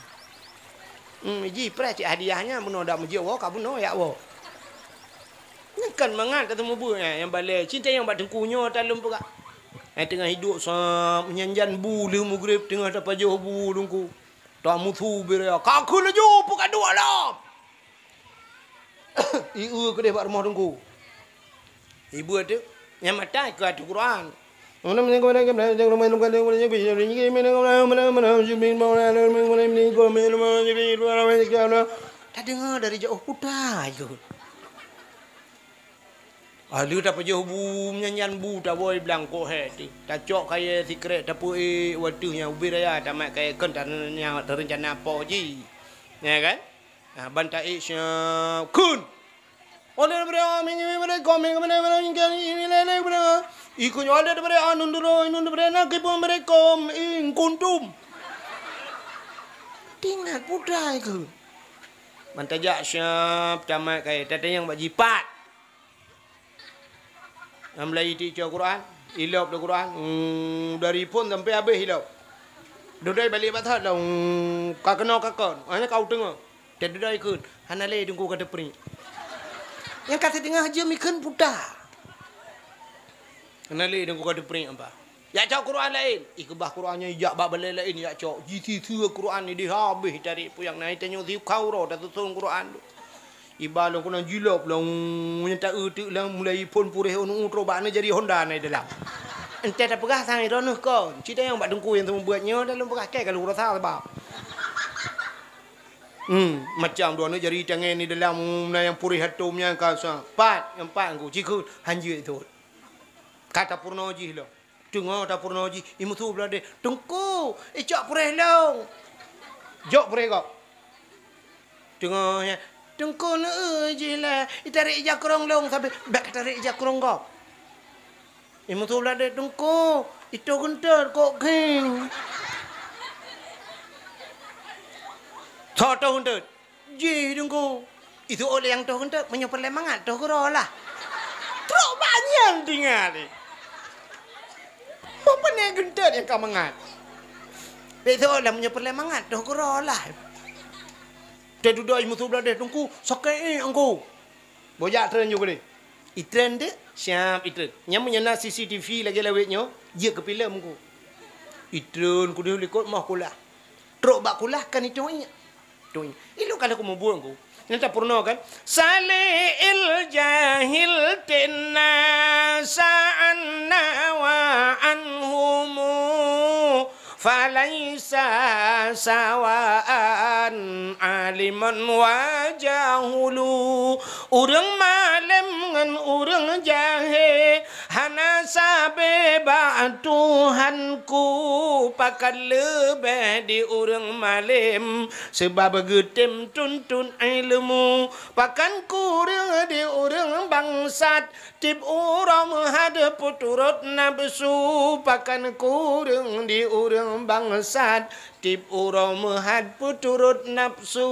Hmm, ji preh cit hadiah nyan, bunoe dak meujeuet woe, ka bunoe yak woe. Nyan kon mangat taseumeubeuet, eh, nyang balèe. Ci tanyong bak teungku nyoe talôn peugah. Eh, teungoh hidup sa, nyan jan bu lheueh mugreb teungoh tapajoh bu teungku. Tamusu bira, ka kheun laju, peu ka duek lom. I eu keudeh bak rumoh teungku. Ibu atu, nyang mata ikeu atu Quran. Tadeungoe dari jauh puta ikeu. Ah, lheueh tapajoh bu, nyan-nyan bu taboi blang kok hé teuh. Tacok kayèe sikrek tapeuék watèe nyan ubit raya tamat kayèe kon ta-, nyang teurencana po jih. Ya kan? Ah, ban taék siap kheun. Oleh daripada amin, amin, amin, amin, amin, amin, amin, amin, amin, amin. Ikut oleh daripada anun dulu, inun daripada nakipun mereka, in kuntum. Tinggal putra ikut. Ban tajak siap tamat kayèe, tatanyong bak jipat. Nyang mulai itiek Quran, ilop lé Quran, hmm, dari phon sampai habéh ilop. Dudai balik bak that lom, hmm, ka keunoe ka kon, hana ka u teungoh. Teududa ikheun, hana lé teungku ka teupriek. Nyang ka siteungoh jeuem ikheun puta. Hana lé teungku ka teupriek apa. Jak cok Quran laén. Ih, keubah Quran nyan jak bak balèe laén jak cok. Jisiseu Quran ni dihabéh tarék puyang na. Tanyoe siuka uroe tasuson Quran tu. Iba lôn keunan jilop lôn, nyang ta-eu teuk lôn mulai phon puréh unu trok bak na jadi honda na di dalam. Entah tapeugah sang droeneuh kon. Ci tanyong bak teungku nyang seumeubeuet nyoe dan lôn peugah kèe ka lôn rasa sabab. Hmm, macam dua aneuk jari tangai ni dalam na nyang puréh atom nyang ka sa. Pat, nyang pat ngku, ci kheun, hanjeuet thot. Ka tapeurunoe jih lom. Teungoh tapeurunoe jih, i musu blah deh, "Teungku, icok puréh lôn." Jok puréh gob. Teungoh nyan, "Teungku, neu-eu jih lé, itarék ija krông lôn sabe." Bèk katarék ija krông gob. I musu blah deh, "Teungku, itoh geuntot kok kheng." Soe toh geuntot? Jih teungku. Itu oleh nyang toh geuntot, meunyoe peureulèe mangat, toh keudroe lah. Trok bak nyan tinggai. Peue pane geuntot nyang ka mangat. Bèk soe lah meunyoe peureulèe mangat, toh keudroe lah. Teududoe i musu blah deh teungku, sakét angku. Bojak treun ju keudeh. Itreun deh, siap itreun. Nyan meunyoe na C C T V lagèe lawét nyoe, jeuet keu filem ku. Itreun kudeh likot moh kulah. Trok bak kulah kan itong iék. Tong iék. Ilok ka lheueh kumubuet ku. Nyan tapeurunoe kan? Saleh il jahil tinna sa'anna wa anhumu. Falaisa sawaan aliman wa jahulu. Ureuëng malém ngon ureuëng jahé hana sabe bak Tuhanku, pakon leubeh di ureuëng malém, seubab geutem tuntut ilmu. Pakon kureueng di ureuëng bangsat, tieb uroe meuhat peuturot nafeusu, pakon kureueng di ureuëng bangsat, tieb uroe meuhat peuturot nafeusu.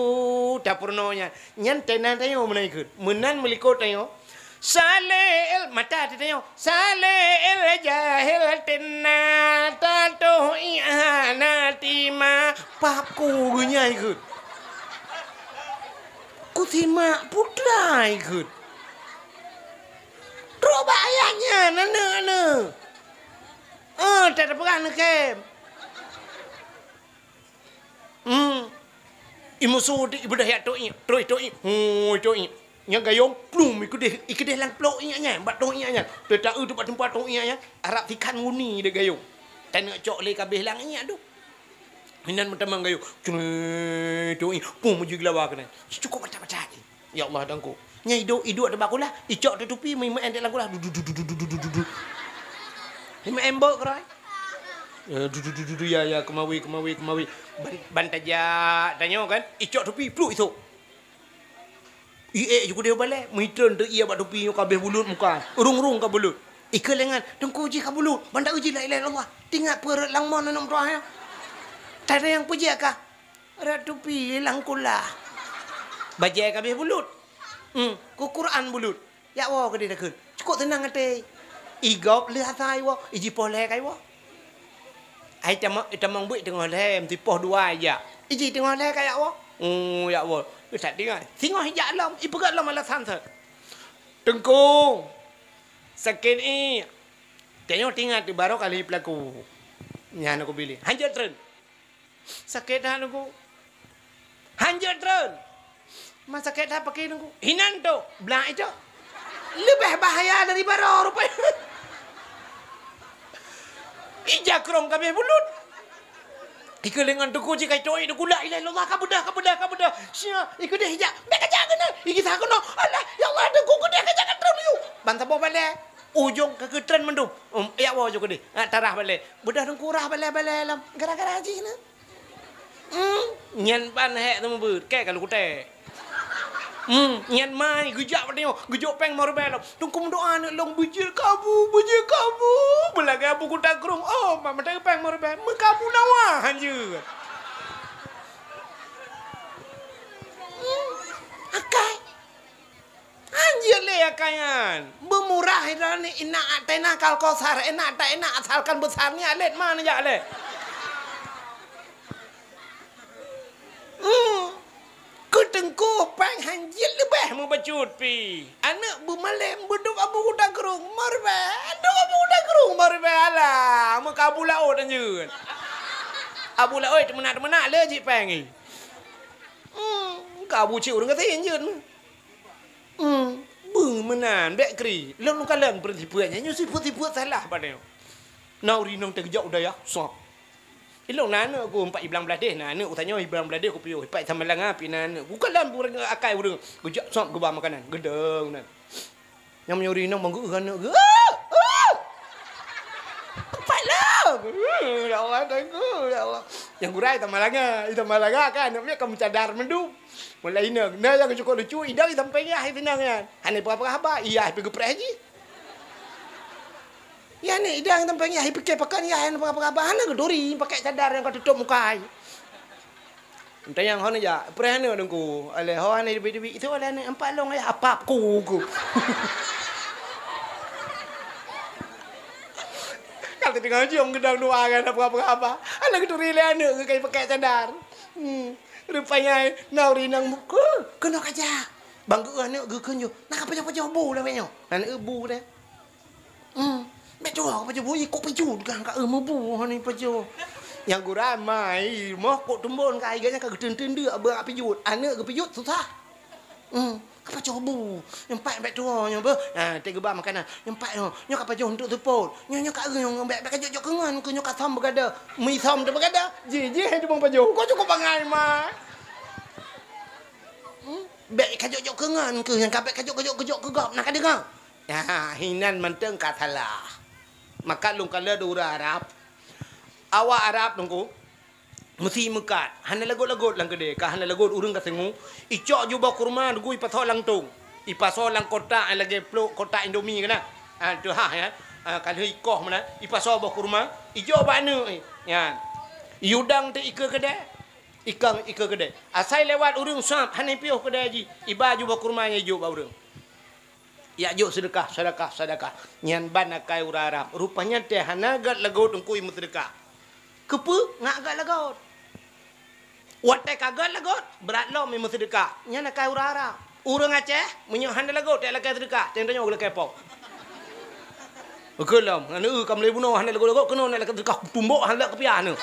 Tapeurunoe nyan, nyan teunan tanyoe meunan ikheun. Meunan meulikot tanyoe. Saleh el, mata teutanyoe. Saleh el jahel teunan, tatoh iék hana tima. Pap ku geunyai ikheun. Kusimak putra ikheun. Trok bak ayah nyan, aneuk-aneuk. Eh, tapeugah neukem. Hmm. Imusu di ibeudeh yak to'i, troi to'i, hui to'i. Nyang gayong, plum, ikeudeh, ikeudeh lam plok iyak nyan, bak to'i iyak nyan. Teuta eu tu bak teumpat to'i iyak nyan, arap sikan guni dek gayong. Taneuk cok lé kabeh lam iyak tu. Inan meutamang gayong. Cui, to'i, pum, uji gelawa keunan. Cukup batat-batat. Ya Allah, Tuhanku. Nyang iduek, iduek teuh bak kulah, icok teuh tupi, meuimeuen teuh lam kulah. Du, du, du. Imeuen bok keuroi. Eh, du, du, du, du, du, ya, ya, keumawe, keumawe, keumawe. Ban, ban tajak tanyoe kan, icok tupi, pluk isok. Iék ju keudeh balée, meuitreun teuh ié bak tupi nyoe kabeh bulut muka. Rung-rung ka bulut. Ikeu lengan, teungku jih ka bulut. Ban ta uji la ilaha illallah. Tingat peureuet lam mon aneuk meutuah nyoe. Tadayang peujeuet kah? Rot tupi lam kulah. Bajée kabeh bulut. Hmm, ku Quran bulut. Jak woe keudeh takheun. Cukôp seunang até. Igop lheueh asa iwoe, ijipoh lhée ka iwoe. Ai tamong, tamong buet teungoh lhée, meusipoh dua ijak. Iji teungoh lhée ka jak woe. Oh, jak woe. Usah tinggai. Singoh ijak lom, ipeugah lom alasan sot. Teungku, sakét iék. Tanyoe tingat baroe kali peulaku. Nyan aku pilih. Hanjeuet treun. Sakét that Teungku. Hanjeuet treun. Ma sakét that pakri Teungku. Hinan tu, blak itu. Leubeh bahaya dari baroe rupanya. Ija krong kabeh bulut. Ikeu lengan Teungku jih kai to'i Teungku, la ilaha illallah, ka beudôh, ka beudôh, ka beudôh. Sia, ikeu deh ija. Bèk kajak keunan. Ikeu sa keunoe. Alah, ya Allah, Teungku keudeh kajak ka treun yue. Ban saboh balée. Ujong ka geutreun mandum. Um, jak woe ujong keudeh. Ha, tarah balée. Beudôh Teungku rah balée-balée lom. Gara-gara jih nyoe. Hmm, nyan ban hék teuma beuet, kèe ka lôn kutéh. Hmm, nyan mai geujak bak tanyoe, geujok péng meuribèe lom. Teungku meudoa aneuk lôn beujeuet keu Abu, beujeuet keu Abu. Beulagèe Abu Kuta Krueng. Oh, mak meuteupéng meuribèe, meukabu nawa hanjeuet. Hmm, akai. Hanjeuet lé akai nyan. Beumurah inan inak tena kal kosar, enak ta enak asalkan beusar nyan lét ma neujak lé. Hmm. Keu teungku péng hanjeuet leubeh meubacut pi. Aneuk beumalém beudôk Abu Kuta Krueng meuribèe. Dôk Abu Kuta Krueng meuribèe alah. Meukabu laôt hanjeuet. Abu laôt teumeunak-teumeunak lé jih péng i. Hmm, ka Abu cit ureueng gasien jeuet. Hmm, beuh meunan, bèk kri. Lôn kalon peureusipeue nyan, nyoe sipeue-sipeue salah padahai. Na ureueng inong teugeujak u dayah, sop. Ilôn na aneuk ku, empat i Blang Bladeh, na aneuk ku tanyoe i Blang Bladeh kupiôh, empat i Samalanga pi na aneuk. Ku kalon ureueng akai ureueng, geujak sop geuba makanan, geudong nan. Nyang meunyoe ureueng inong bang geuh aneuk geuh. Ah! Ah! Empat lom. Ya Allah, Tuhanku, ya Allah. Nyang gura i Samalanga, i Samalanga kan aneuk miet ka meucadar mandum. Mulai inong, na nyang cukup lucu, idong i sampéng yah i sinong nyan. Hana peugah-peugah haba, iyah pi geupreh jih. Yah ni, idong i sampéng yah, i pike pakon yah, hana peugah-peugah haba, hana geuturi, pakèk cadar nyang ka tutôp muka i. Entah nyang hana jak, preh aneuk Teungku. Alèh ho hana dibi-dibi, itu alèh aneuk empat long yah, apap ku, ku. Ka teudeungoe jom geudong dua kan, hana peugah-peugah haba. Hana geuturi lé aneuk keu ka i pakèk cadar. Hmm. Rupanya, na ureueng inong muka, keunoe kajak. Ban geuh aneuk geukheun ju, "Na kapajoh-pajoh bu lawét nyoe?" Aneuk bu deh. Hmm. Bèk tuwoe kapajoh bu, ikôt pajut kan ka eu meubu hani pajoh. Nyang gura mai moh kok tumbon ka ai geuh nyan ka geuteun-teun deuk bak pajut. Aneuk geupajut susah. Hmm. Kapajoh bu. Nyoe pat bèk tuwoe nyoe beuh. Ha, teuh geuba makanan. Nyoe pat nyoe. Nyoe kapajoh untuk seupôt. Nyoe, nyoe ka eu nyoe bèk, bèk kajok-jok keu ngon keu nyoe ka sôm beugada. Meuisôm teuh beugada. Jih, jih teuma pajoh. Kok cukup bangai mai. Hmm? Bèk kajok-jok keu ngon keu nyang ka bèk kajok-kajok keu jok keu gob na ka deungoe. Ha, hinan mantong ka salah. Maka lôn kalon ureueng Arab. Awak Arab nungku meusi meukat, hana lagot-lagot lam keudè, ka hana lagot ureueng ka seungue, icok ju boh kurma dugui ipasoe lam tong. Ipasoe lam kotak lagèe plôk kotak Indomie keunan. Ha, teuhah ya. Ha, ka lheueh ikoh meunan, ipasoe boh kurma, ijok bak aneuk. Nyan. Yudang teuh ikeue keudè. Ikang ikeue keudè. Asai lewat ureueng sab hana piôh keudè jih, iba ju boh kurma nyang ijok bak ureueng. Jak jok seudeukah, seudeukah, seudeukah. Nyan ban akai ureueng Arab. Rupanya teuh hana gèt lagot teungku i meuseudeukah. Keupeue? Ngat gèt lagot. Watèe ka gèt lagot, brat lom i meuseudeukah. Nyan akai ureueng Arab. Ureueng Aceh, meunyoe hana lagot, teuh lakèe seudeukah, teuh tanyoe lakèe po. Beukeuh lom, ngon eu ka meulai bunoe hana lagot-lagot, keunoe na lakèe seudeukah, tumbok hana lé keupiah nyoe.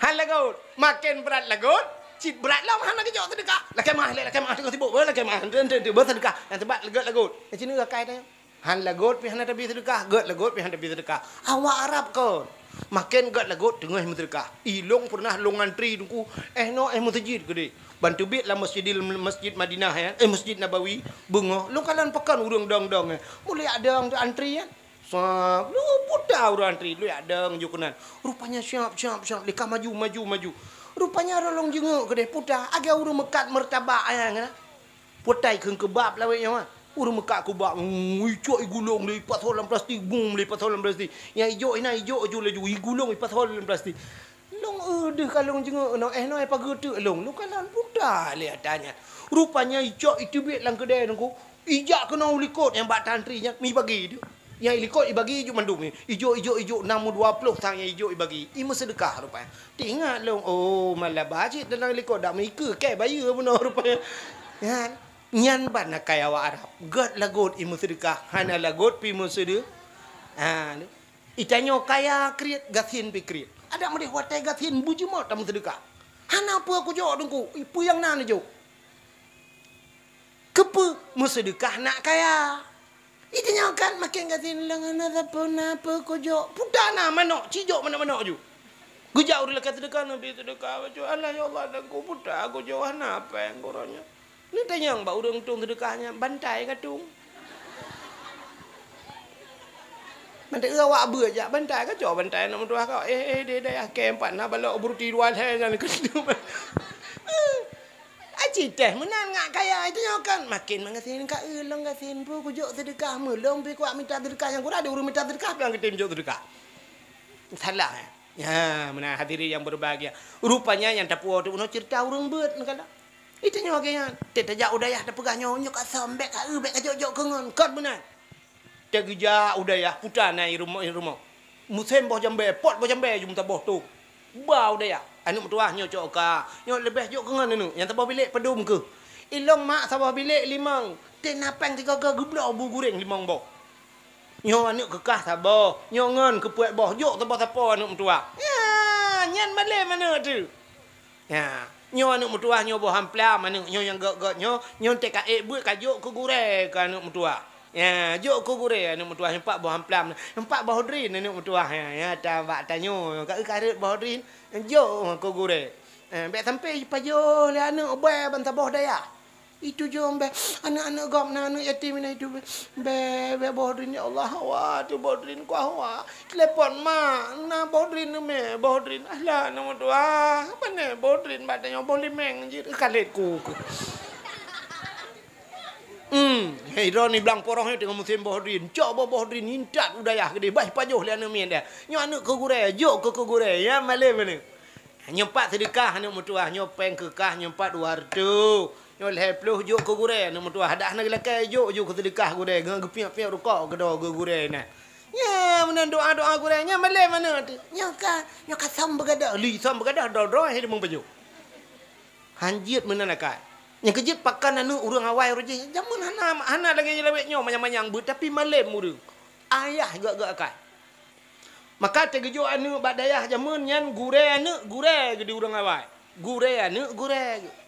Hana lagot, maken brat lagot, cit brat lom hana geujok seudeukah. Lakèe meu'ah lé, lakèe meu'ah teungoh sibuk, lakèe meu'ah, teuntèe, teuntèe, beuh seudeukah. Nyang teubat gèt lagot. Nyang sineuk akai tanyoe. Han lagot pih hana tabi seudeukah, gèt lagot pih hana tabi seudeukah. Awak Arab kon. Maken gèt lagot teungoh meuseudeukah. Ilôn peureunah lôn ngantri teungku, eh noe eh meuseujid keudeh. Ban teubiet lam Masjidil, Masjid Madinah, ya, eh, Masjid Nabawi, beungoh, lôn kalon pakon ureueng dong-dong, eh. Mulai adong antri, ya. Sab, lu puta ureueng antri, lu adong ju keunan. Rupanya siap, siap, siap, lé ka maju, maju, maju. Rupanya lôn jingok keudeh puta, agak ureueng meukat martabak, ya, keunan. Putai kheun keubab lawét nyoe, ha. Ureueng meukat keubab, mm, icok igulong lé ipasoe lam plastik, bum lé ipasoe lam plastik. Nyang ijok inan ijok ju laju, igulong ipasoe lam plastik. Lôn eu deuh ka lôn jingok inoe, eh noe pageue teuk lôn, lôn kalon puta lé ata nyan. Rupanya icok iteubiet lam keudè teungku, ijak keunoe u likot nyang bak tantri nyan, mi bagi deuh. Nyang ilikot ibagi ijok mandum. Ijok, ijok, ijok, na meudua ploh sang nyang ijok ibagi. Imeuseudeukah rupanya. Teuingat lôn, oh, malaba cit dalam likot dak meuikeue, kèe bayeue bunoe rupanya. Nyan, nyan ban akai awak Arab. Gèt lagot imeuseudeukah, hana lagot pih meuseude-, ha, itanyoe kaya kriet, gasien pih kriet. Adak meudeh watèe gasien beujeumat tameuseudeukah. Hana peue kujok teungku, peue nyang na neujok. Keupeue meuseudeukah nak kaya? Itanyoe kan maken gasien lôn hana sapeue na peue kujok. Puta na manok, cijok manok-manok ju. Geujak ureueng lakèe seudeukah, neubi seudeukah bacut, "Allah ya Allah, dan ku puta kujok hana péng keu uroe nyoe." Neutanyong bak ureueng tueng seudeukah nyan, "Bantai ka tueng?" Bantai, "Awak beuet jak bantai ka cok bantai aneuk meutuah kau." Eh, eh, deh, deh, ah, kèe pat na balok buruti dua lhèe nyan keu Aci teh meunan ngat kaya, itanyoe kan maken meugasien ka eu lôn gasien peue kujok seudeukah meulôn pih kuat mita seudeukah nyang kurang, ada ureueng mita seudeukah pih nyang geutem jok seudeukah. Salah, eh? Ya, meunan hadirin yang berbahagia. Rupanya nyang tapuwoe teuk bunoe ceurita ureueng beuet neukalon. Itanyoe lagèe nyan, teuh tajak u dayah tapeugah nyoe, nyoe ka sôm, bèk ka eu, bèk ka jok-jok keu ngon, kon meunan. Teugeujak u dayah puta na i rumoh, i rumoh. Musém boh jambé, pot boh jambé ju meusaboh tôh. Ba u dayah, aneuk meutuah nyoe cok ka. Nyoe leubeh jok keu ngon aneuk, nyang saboh bilék padum keuh. Ilôn mak saboh bilék limong. Teuh na péng sigoe-goe geubloe bu guréng limong boh. Nyoe aneuk keu kah saboh, nyoe ngon keu peuet boh, jok saboh sapo aneuk meutuah. Ya, nyan malém aneuk teuh. Ya, nyoe aneuk meutuah nyoe boh amplam, aneuk nyoe nyang gèt-gèt nyoe, nyoe teuka ék beuet ka jok keu gurèe keu aneuk meutuah. Ya, jok keu gurèe aneuk meutuah, nyoe pat boh amplam, nyoe pat boh drin aneuk meutuah. Ya, ya, ta bak tanyoe, ka eu ka rhot boh drin, jok keu gurèe. Eh, bèk sampai jipajoh lé aneuk bèe ban saboh dayah. Itu jom bèe, aneuk-aneuk gob na aneuk yatim na itu bèe. Bèe, bèe boh drin, ya Allah, hawa, tu boh drin ku hawa. Telepon mak, na boh drin neumè, boh drin. Alah, aneuk meutuah, pane boh drin bak tanyoe boh limeng jih, kalét ku. Hmm, hei, droeneuh blang poroh nyoe teungoh musém boh drin. Cok boh, boh drin, intat u dayah keudeh, bah pajoh lé aneuk miet deh. Nyoe aneuk keu gurèe, jok keu, keu gurèe, ya, malém aneuk. Nyoe pat seudeukah aneuk meutuah, nyoe péng keu kah, nyoe pat dua reutôh. Nyoe lhèe ploh jok keu gurèe aneuk meutuah. Dak hana geulakèe jok, jok keu seudeukah gurèe, ngon geupiôh-piôh rukok keu droe geu-, gurèe na. Nyan meunan doa-doa gurèe, nyan malém aneuk teuh. Nyoe ka, nyoe ka sôm beugadôh, li sôm beugadôh, droe-droe hai deungon pajoh. Han jeuet meunan akai. Nyang keujeuet pakan aneuëk ureuëng awai roh jih. Jameun hana, hana lagée lawét nyoe manyang-manyang beuet, tapi malém ureuëng. Ayah gak-gak akai. Maka teugeujok aneuëk bak dayah jameun nyan gurée aneuëk gurée geuh di ureuëng awai. Gurée aneuëk gurée geuh.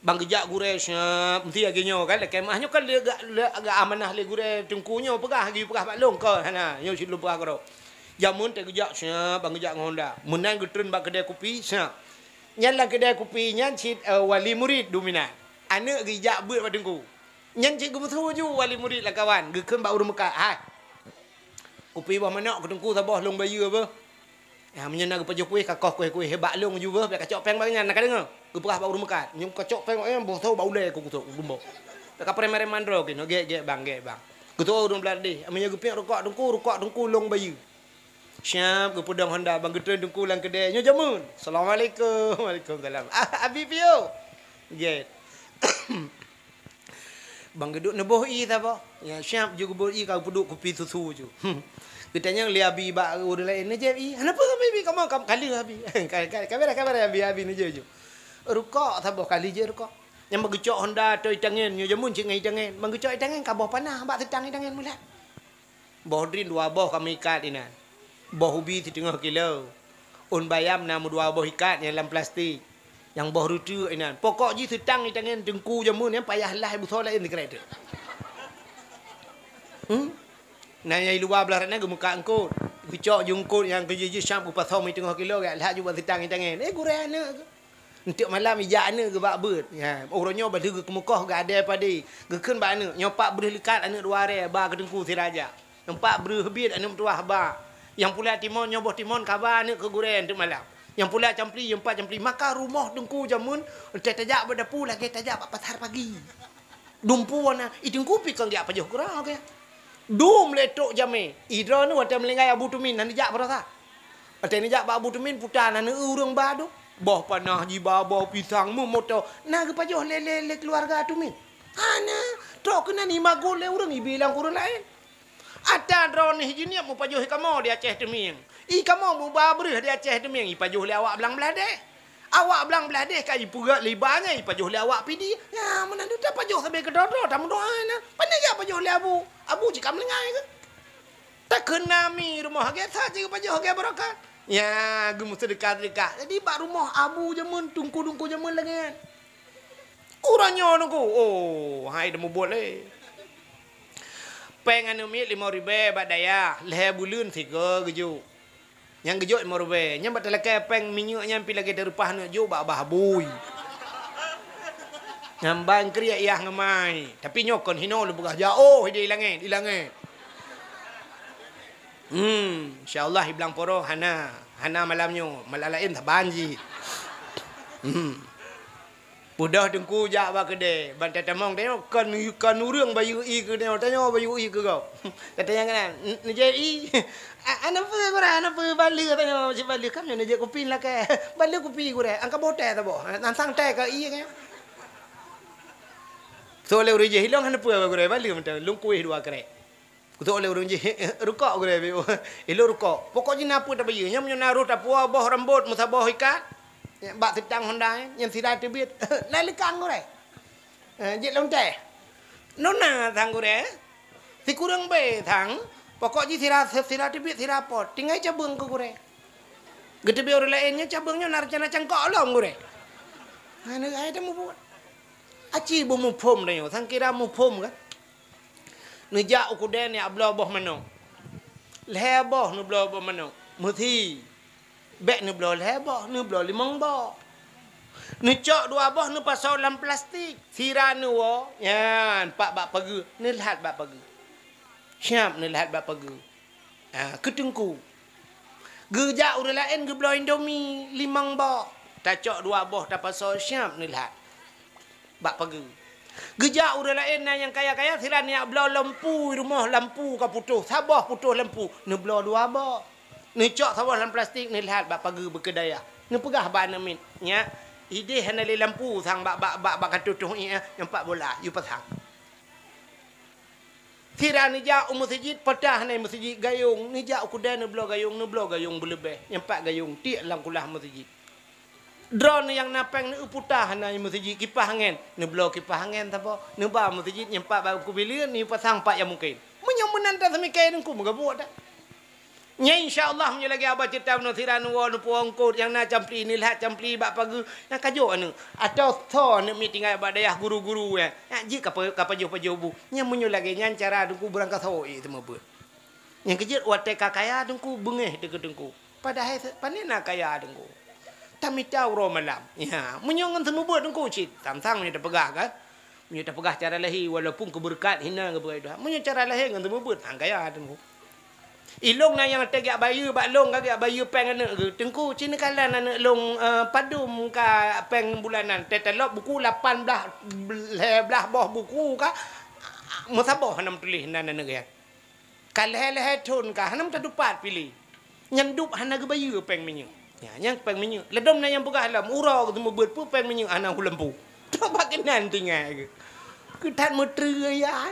Ban geujak gurée siap, meusti lagée nyoe kan, lakée meuah nyoe kan lé ga-, lé ga amanah lé gurée teungku nyoe peugah, lagi peugah bak lôn kon hana, nyoe cit lôn peugah keudroe. Jameun teugeujak siap, ban geujak ngon honda. Meunan geutreun bak keudée kupi siap. Nyan lam keudée kupi nyan cit, eh, wali murit duminan. Aneuëk geujak beuet bak teungku. Nyan cit geumeusu ju wali murit lam kawan, geukheun bak ureuëng meukat, "Hai, kupi boh manok keu teungku saboh lôn bayeue beuh." Ya, meunyoe na geupajoh kueh, ka koh kueh-kueh bak lôn ju beuh, bèk kacok péng bak nyan, na ka deungoe? Geupeugah bak ureuëng meukat. Meunyoe kacok péng bak nyan, boh tho bak ulée ku kutok, geumbok. Bèk kapreh-preh mandro keunoe, gét-gét bang, gét bang. Geutoe ureuëng blah deh, meunyoe geupiep rukok teungku, rukok teungku lôn bayeue. Siap geupeudong honda, ban geutreun teungku lam keudée, nyoe jameun. Assalamualaikum. Waalaikumsalam. Ah, Abi piôh. Gét. Ban geuduek neuboh ié saboh. Ya, siap ju geuboh ié ka geupeuduek kupi susu ju. Geutanyong lé Abi bak ureuëng laén, "Neujép ié?" "Hana peue, Abi, kamoe ka, ka lheueh, Abi." Ka, ka, ka beres, ka beres, Abi, Abi neujép ju. Rukok saboh, ka lheueh jép rukok. Nyang ban geucok honda atau ié tangen, nyoe jameun cit ngon ié tangen. Ban geucok ié tangen ka boh panah bak seutang ié tangen meulat. Boh drin dua boh ka meuikat inan. Boh ubi siteungoh kilo. Ôn bayam na meudua boh ikat nyang lam plastik. Nyang boh reuteuek inan. Pokok jih seutang ié tangen teungku jameun nyan payah lah busoe laén sikrek teuk. Hmm? Na nyang i luwa blaih rot nyan geumeukat eungkot. Geucok ju eungkot nyang keujih-jih siap geupasoe meusiteungoh kilo, geulhah ju bak seutang ié tangen. Eh, gurée aneuëk. Eunteuk malam ijak aneuëk geuh bak beuet. Ya, uroe nyoe bah lheueh geukeumeukoh geuadée padé. Geukheun bak aneuëk, "Nyoe pat breueh leukat aneuëk dua rée ba keu teungku sira jak. Nyoe pat breueh biet aneuëk meutuwah ba. Nyang pula timon nyoe boh timon ka ba aneuëk keu gurée eunteuk malam. Nyang pula campli, nyoe pat campli." Maka rumoh teungku jameun, eunteuk tajak bak dapu lagée tajak bak pasar pagi. Dumpeue na, i teungku pih kon geujak pajoh keudroe geuh. Dum lé trok jamé, i droeneuh watée meulinggai Abu Tumin, hana neujak baroesa. Watée neujak bak Abu Tumin, puta na neueu ureuëng ba dum. Boh panah jiba, boh pisang, meumoto, na geupajoh lé, lé, lé keuluwarga Tumin. Hana, trok keunan imagun lé ureuëng, ibi lam keu ureuëng laén. Ata droeneuh jiniet meupajoh ié kamoe di Aceh Teumieng. Ié kamoe meuba breueh di Aceh Teumieng, ipajoh lé awak blang blaih deh. Awak blang blaih deh ka ipeugét lé iba nyan, ipajoh lé awak Pidie. Ya, meunan tu tapajoh sabe keudroe-droe, tameudoá na. Pane jak pajoh lé Abu? Abu cit ka meulinggai keuh. Takheun nami rumoh lagée that cit geupajoh lagée barokat. Ya, geumeuseudeukah-seudeukah. Jadi bak rumoh Abu jameun, teungku-teungku jameun lagée nyan. Uroe nyoe teungku, oh, hai teumubuet lé. Péng aneuëk miet limong ribée bak dayah, lhée buleuen sigoe geujok. Nyang geujok limong ribée, nyan bak talakée péng minyeuk nyan pih lagée tareupah aneuëk jok bak babah bui. Nyan ban kriek yah ngeumai, tapi nyoe kon hinoe lôn peugah jak, oh, ideh i langét, i langét. Hmm, insya Allah i blang poro hana, hana malam nyoe, malam laén saban jih. Hmm. Peudoh teungku jak bak keudée, ban tatamong tanyoe kon, kon ureuëng bayeue ié keu tanyoe, tanyoe bayeue ié keu gob. Tatanyong keunan, "N-, neujép ié?" "A-, hana peue gurée, hana peue, ban lheueh tanyoe cit ban lheueh, ka nyoe neujép kupi lakée." "Ban lheueh kupi gurée, angka boh teh saboh, ansang teh ka ié nyan." Soe lé ureuëng jih, "Ilong hana peue gurée, ban lheueh mantong, lôn kueh dua krek." Kutok lé ureuëng jih, "Rukok gurée." "Ilong rukok." Pokok jih na peue tabayeue. Nyan meunyoe na roh tapuwoe boh rambot meusaboh ikat, bak seutang honda, nyan sira teubiet. "Na leukang gurée." "Eh, jeuet lôn teh." "Nona sang gurée." "Sikureueng bé sang. Pokok jih sira, sira teubiet, sira pot. Tinggai cabeueng keu gurée." Geuteubiet ureuëng laén nyan cabeueng nyoe na reuncana cangkok lom gurée. Hana ai teumubuet. Aci beumuphom tanyoe, sang kira muphom kan? Neujak u keudée neubloe boh manok. Lhée boh neubloe boh manok. Meusi. Bék neubloe lhée boh, neubloe limong boh. Neucok dua boh neupasoe lam plastik. Sira neuwoe, nyan, pat bak pageue, neulhat bak pageue. Siab neulhat bak pageue. Ha, keu teungku. Geujak ureuëng laén geubloe Indomie limong boh. Tacok dua boh tapasoe siab neulhat. Bak pageue. Geujak ureuëng laén na nyang kaya-kaya sira neujak bloe lampu rumoh, lampu ka putôh, saboh putôh lampu, neubloe dua boh. Neucok saboh lam plastik neulhat bak pageue beukeudayah. Neupeugah bak aneuk miet, "Nyak, ideh hana lé lampu sang bak, bak, bak, bak ka tutoh ié, nyang pat bola, yue pasang." Sira neujak u meuseujid, patah hana meuseujid gayong, neujak u keudée neubloe gayong, neubloe gayong beuleubeh, nyang pat gayong tiek lam kulah meuseujid. Droeneuh nyang na péng neupeutah na meuseujid kipah angén, neubloe kipah angén saboh, neuba meuseujid nyang pat bak kubileuen, neupasang pat nyang mungken. Meunyoe meunan that seumike Teungku, meugabuek that. Nyan insya Allah meunyoe lagée haba ceurita bunoe sira neuwoe neupuwoe eungkôt nyang na campli, neulhat campli bak pageue nyang ka jok aneuk. Atawa soe aneuk miet tinggai bak dayah guru-guru nyan. Nyan jeuet ka pa-, ka pajoh-pajoh bu. Nyan meunyoe lagée nyan cara Teungku beurangkasoe ék teumeubeuet. Nyang keujeuet watée ka kaya Teungku beungéh teuh keu Teungku. Padahai se-, pane na kaya Teungku. Tamita uroe malam. Ya, meunyoe ngon teumeubeuet Teungku cit, sang-sang meunyoe tapeugah kan. Meunyoe tapeugah cara lahé, walaupun keu beureukat hina geupeugah doa. Meunyoe cara lahé ngon teumeubeuet, han kaya Teungku. Ilong na nyang teugiak bayeue bak long ka giak bayeue péng aneuk geuh. Teungku, ci neukalon aneuk long, eh, padum ka péng bulanan. Teutalop buku lapan blaih, lhée blaih boh buku ka, meusaboh hana meutuléh nan aneuk geuh. Ka lhée-lhée thon ka hana meutatupat piléh. Nyan dub hana geubayeue péng minyeuk. Ya, nyang péng minyeuk. Ladom na nyang peugah lom, uroe geuh teumeubeuet peue péng minyeuk hana hulempu. Toh bak keunan tinggai geuh. Keu that meutreue ya.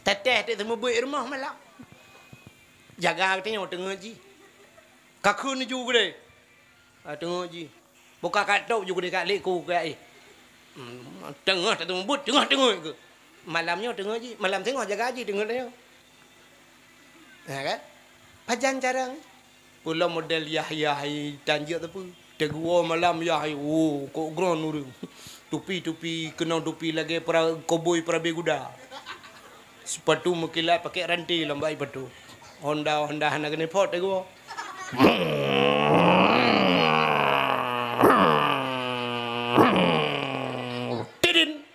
Tatéh teuk teumeubeuet rumoh malam. Jaga geutanyoe teungeut jih. Ka kheun ju geude. Ah, teungeut jih. Buka kat top ju geude kat lek ku kat eh. Hmm, teungoh tateumeubeuet, teungoh teungeut geuh. Malam nyoe teungeut jih, malam singoh jaga jih teungeut nyoe. Ha kan? Pajan carang. Pula model yah-yah hai tanjak teupeu. Teguo malam yah hai, oh, kok gron ureueng. Tupi-tupi, keunong tupi lagée pra-, koboi perabe guda. Sipatu meukilat pakai ranté lam bai patu. Honda, Honda hana keuneuk pot teguo. Tidin.